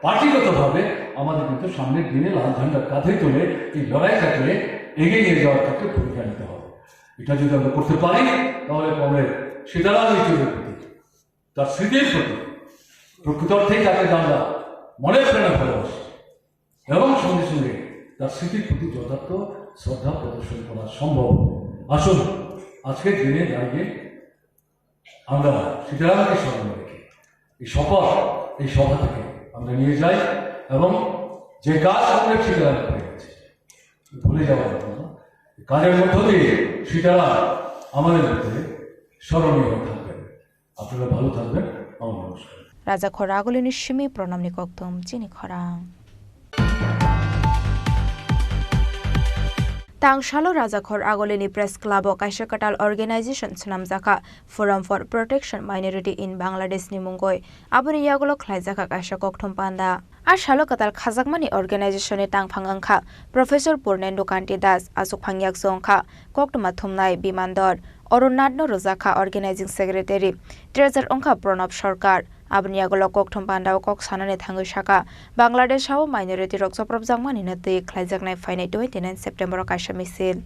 পার্টিগতভাবে আমাদের কিন্তু সামনের দিনে লাল ঝান্ডা কাঁধে তুলে এই লড়াইটাকে এগিয়ে নিয়ে যাওয়ার ক্ষেত্রে ভূমিকা নিতে হবে। এটা যদি আমরা করতে পারি, তাহলে কমরেড সীতারাম ইয়েচুরির প্রতি, তার স্মৃতির প্রতি প্রকৃত অর্থেই তাকে আমরা মনে প্রাণে ভালোবাসি এবং সঙ্গে সঙ্গে তার স্মৃতির প্রতি যথার্থ শ্রদ্ধা প্রদর্শন করা সম্ভব হবে। আসুন, আজকের দিনে দাঁড়িয়ে আমরা সীতারামকে স্মরণ রেখে এই শপথ, এই সভা থেকে আমরা নিয়ে যাই এবং যে কাজ কমরেড সীতারাম করে গেছে, ভুলে যাওয়া যাবে না। কাজের মধ্য দিয়ে সীতারাম আমাদের মধ্যে স্মরণীয় হয়ে থাকবেন। আপনারা ভালো থাকবেন। আমার নমস্কার। Raja Khor Agulini simi pranamni kokthum chini khorang. Tang salo Raja Khor Agulini Press Club o kaisa kwtal organization swnamjakha, Forum for Protection Minority in Bangladesh ni mungwi. Aboni yagulo khlaijakha kaisa kokthum panda. A salo kwtal khajakmani organization ni tangphang wngkha Professor Purnendu Kanti Das, achukphang yakso wngkha koktwma thumnai Biman Dor, Arun Nath no rwjakha organizing secretary, treasurer wngkha Pranab Sarkar. Aboni yagulo kokthum panda o kok sanani thangwi sakha, Bangladesh o minority rok chopropjakmani no twi khlaijaknai phainai twenty nine September o kaisa misil.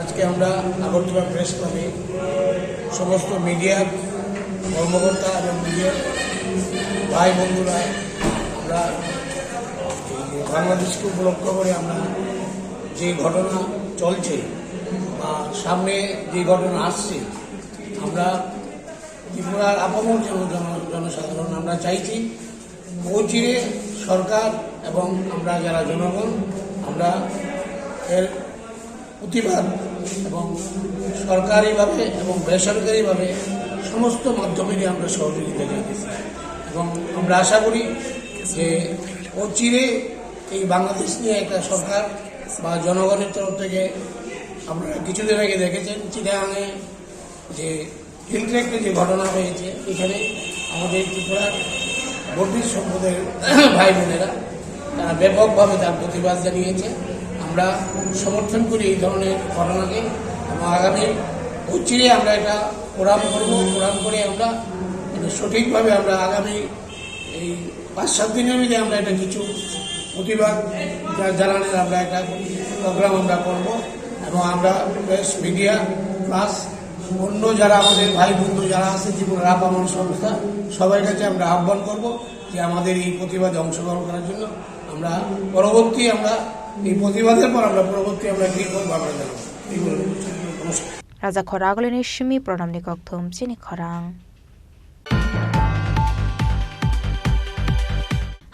আজকে আমরা আগরতলা প্রেস ক্লাবে সমস্ত মিডিয়ার কর্মকর্তা এবং মিডিয়ার ভাই বন্ধুরা, আমরা এই যে বাংলাদেশকে উপলক্ষ করে আমরা যে ঘটনা চলছে বা সামনে যে ঘটনা আসছে, আমরা ত্রিপুরার আপামর জন-, জন-, জনসাধারণ আমরা চাইছি অচিরে সরকার এবং আমরা যারা জনগণ, আমরা এর প্রতিবাদ এবং সরকারিভাবে এবং বেসরকারিভাবে সমস্ত মাধ্যমে দিয়ে আমরা সহযোগিতা চাইতেছি। এবং আমরা আশা করি যে অচিরে এই বাংলাদেশ নিয়ে একটা সরকার বা জনগণের তরফ থেকে আপনারা কিছুদিন আগে দেখেছেন চিটাগাংয়ে যে হিল ট্র্যাক্টে যে ঘটনা হয়েছে, এখানে আমাদের ত্রিপুরার বর্ধিত সম্প্রদায়ের ভাই বোনেরা তারা ব্যাপকভাবে তার প্রতিবাদ জানিয়েছে। আমরা সমর্থন করি এই ধরনের ঘটনাকে এবং আগামী অচিরে আমরা এটা ফোরাম করব। ফোরাম করে আমরা মানে সঠিকভাবে আমরা আগামী এই পাঁচ সাত দিনের মধ্যে আমরা এটা কিছু প্রতিবাদ জা-, জানানোর আমরা একটা প্রোগ্রাম আমরা করব এবং আমরা প্রেস মিডিয়া প্লাস অন্য যারা আমাদের ভাই বন্ধু যারা আছে ত্রিপুরা আপামর সংস্থা সবার কাছে আমরা আহ্বান করব যে আমাদের এই প্রতিবাদে অংশগ্রহণ করার জন্য। আমরা পরবর্তী আমরা এই প্রতিবাদের পর আমরা পরবর্তী আমরা কী করবো আমরা জানাবো। এই বলে নমস্কার। Raja Khor Agulini simi pranamni kokthum chini khorang.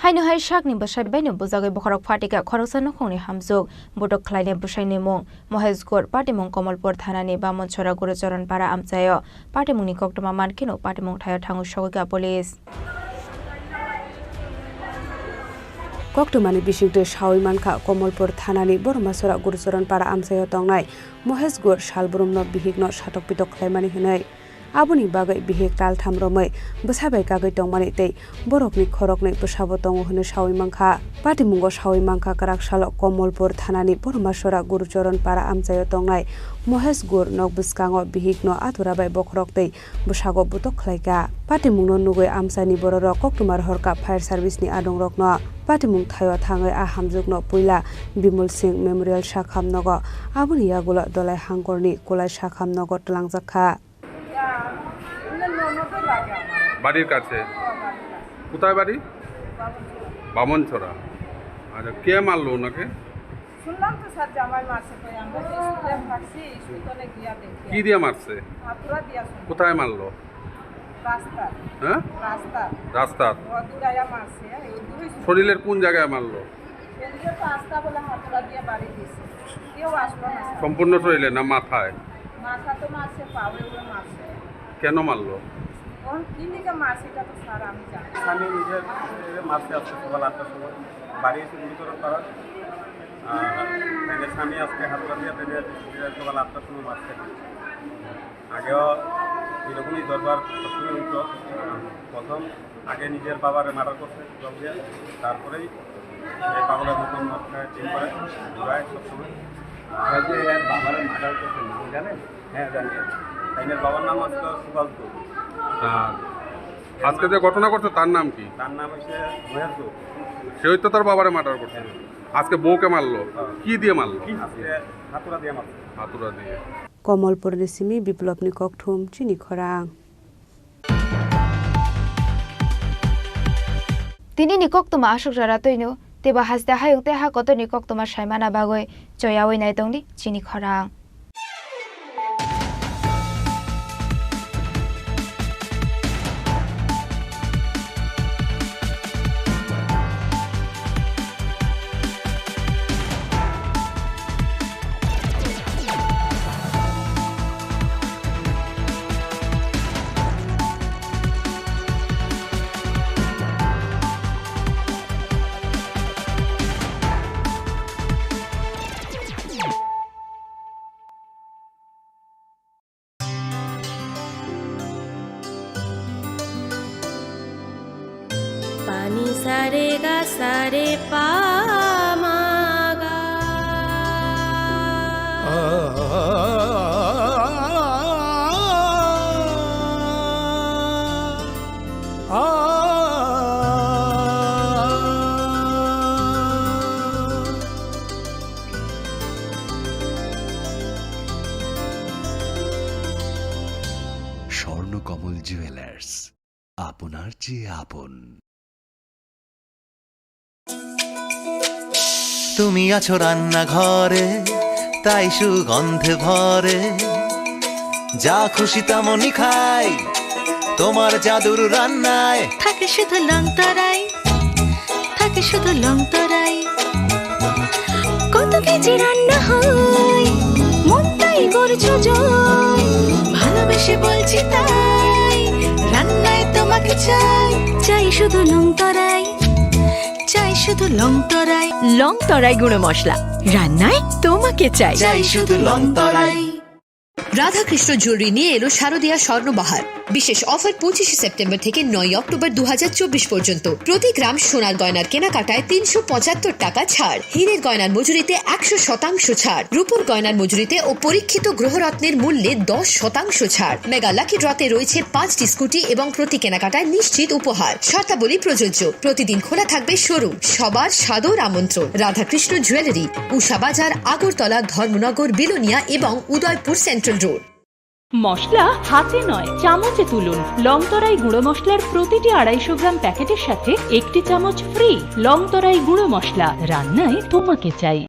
Haino hai sakni bwsai baino bujagwi bokhorok phatika khoroksa nukhungni hamjwk. Butok khlainai bwsaini mung Mohesh Gur, patimung Komolpur thanani Bamonchora Gurucharan para amchaio. Patimungni koktwma mankheno patimung thaio thangwi sogwikha police. Koktwmani bisingtwi sawi mankha Komolpur thanani Bormasora Gurucharan para amchaio tongnai Mohesh Gur salbrumno bihikno satok pitok khlaimani hwnwi. Aboni bagwi bihik taltham romwi bwsa bai kagwi tongmani tei borokni khoroknwi bwsabo tongo hwnwi sawi mankha. Patimungo sawi mankha kwrak salo Komolpur thanani Bormasora Gurucharan para amchaio tongnai Mohesh Gur nok bwskango bihikno atura bai bokhorok tei bwsago butok khlaikha. Patimungno nugwi amchaini bororok koktwma rohorkha fire service ni adongrokno. Patimung thaio thangwi a hamjwkno puila Bimol Singh Memorial Sakham nogo, aboni yagulo Dolai Hangkorni Kulai Sakham nogo twlangjakha. বাড়ির কাছে। কোথায় বাড়ি? বামনছড়া। আচ্ছা, কে মারলো ওনাকে? শুনলাম তো স্যার, জামাই মারছে, কই আমরা তো স্কুলে থাকছি, স্কুল তলে গিয়া দেখি। কি দিয়ে মারছে? হাতুড়া দিয়া শুনলাম। কোথায় মারলো? রাস্তা। হ্যাঁ? রাস্তা। রাস্তাত? ও দূরাইয়া মারছে, এই দূরে ছিল। শরীরের কোন জায়গায় মারলো? শরীরে তো আস্তা বলে হাতুড়া দিয়ে বাড়ি দিছে। কেউ আসলো না স্যার। সম্পূর্ণ শরীরে না মাথায়? মাথা তো মারছে, পাওয়ে উড়ে মারছে। কেন মারলো? এখন কি লিখে মারছে এটা তো স্যার আমি জানি না। স্বামী নিজের স্ত্রীকে মারছে আজকে সকাল আটটার সময়। বাড়ি এসে গুরুতর করার। আর তাদের স্বামী আজকে হাতুড়া দিয়ে তাদের স্ত্রীকে সকাল আটটার সময় মারছে। আগেও এরকমই দরবার সবসময় হইতো। প্রথম আগে নিজের বাবারে মার্ডার করছে, জব দিয়ে, তারপরেই এই পাগলের মতন মদ খায়, ড্রিঙ্ক করে, ঘুরায় সবসময়। আর যে এর বাবারে মার্ডার করছে, নাম জানেন? হ্যাঁ, জানি। তাইনের বাবার নাম হচ্ছে সুভাষ গুহ। আর আজকে যে ঘটনা করছে, তার নাম কি? তার নাম হচ্ছে মহেশ গুহ। সেই তো তার বাবারে মার্ডার করছে। হ্যাঁ। আজকে বউকে মারলো। হ্যাঁ। কি দিয়ে মারলো? আজকে হাতুড়া দিয়ে মারলো। হাতুড়া দিয়ে। Komolpurni simi Biplopni kokthum chini khorang. Tini ni koktwma aswk jora twino, teibo haste hayung tei ha kotor ni koktwma saimana bagwi choyawi naitongdi chini khorang. Pani sare ga sare pa ma ga. Swarnakamal jewellers, আপনার চেয়ে আপন। তুমি আছো রান্নাঘরে, তাই সুগন্ধে ভরে। যা খুশি তেমনই খাই, তোমার জাদুর রান্নায়। থাকে শুধু লংতরাই, থাকে শুধু লংতরাই। কত কেজি রান্না হয়, মনটাই করছো জয়। ভালোবেসে বলছি তাই, রান্নায় তোমাকে চাই। চাই শুধু লংতরাই, চাই শুধু লংতরাই। লংতরাই গুঁড়ো মশলা, রান্নায় তোমাকে চাই। চাই শুধু লংতরাই। রাধাকৃষ্ণ জুয়েলারি নিয়ে এলো শারদীয়া স্বর্ণবাহার। বিশেষ অফার পঁচিশে সেপ্টেম্বর থেকে নয় অক্টোবর দু হাজার চব্বিশ পর্যন্ত। প্রতি গ্রাম সোনার গয়নার কেনাকাটায় তিনশো পঁচাত্তর টাকা ছাড়, হীরের গয়নার মজুরিতে একশো শতাংশ ছাড়, রূপোর গয়নার মজুরিতে ও পরীক্ষিত গ্রহরত্নের মূল্যে দশ শতাংশ ছাড়। মেগা লাকি ড্রতে রয়েছে পাঁচটি স্কুটি এবং প্রতি কেনাকাটায় নিশ্চিত উপহার। শর্তাবলী প্রযোজ্য। প্রতিদিন খোলা থাকবে শোরুম। সবার সাদর আমন্ত্রণ। রাধাকৃষ্ণ জুয়েলারি, উষা বাজার, আগরতলা, ধর্মনগর, বিলোনিয়া এবং উদয়পুর সেন্ট্রাল রোড। মশলা হাতে নয়, চামচে তুলুন। লংতরাই গুঁড়ো মশলার প্রতিটি আড়াইশো গ্রাম প্যাকেটের সাথে একটি চামচ ফ্রি। লংতরাই গুঁড়ো মশলা, রান্নায় তোমাকে চাই।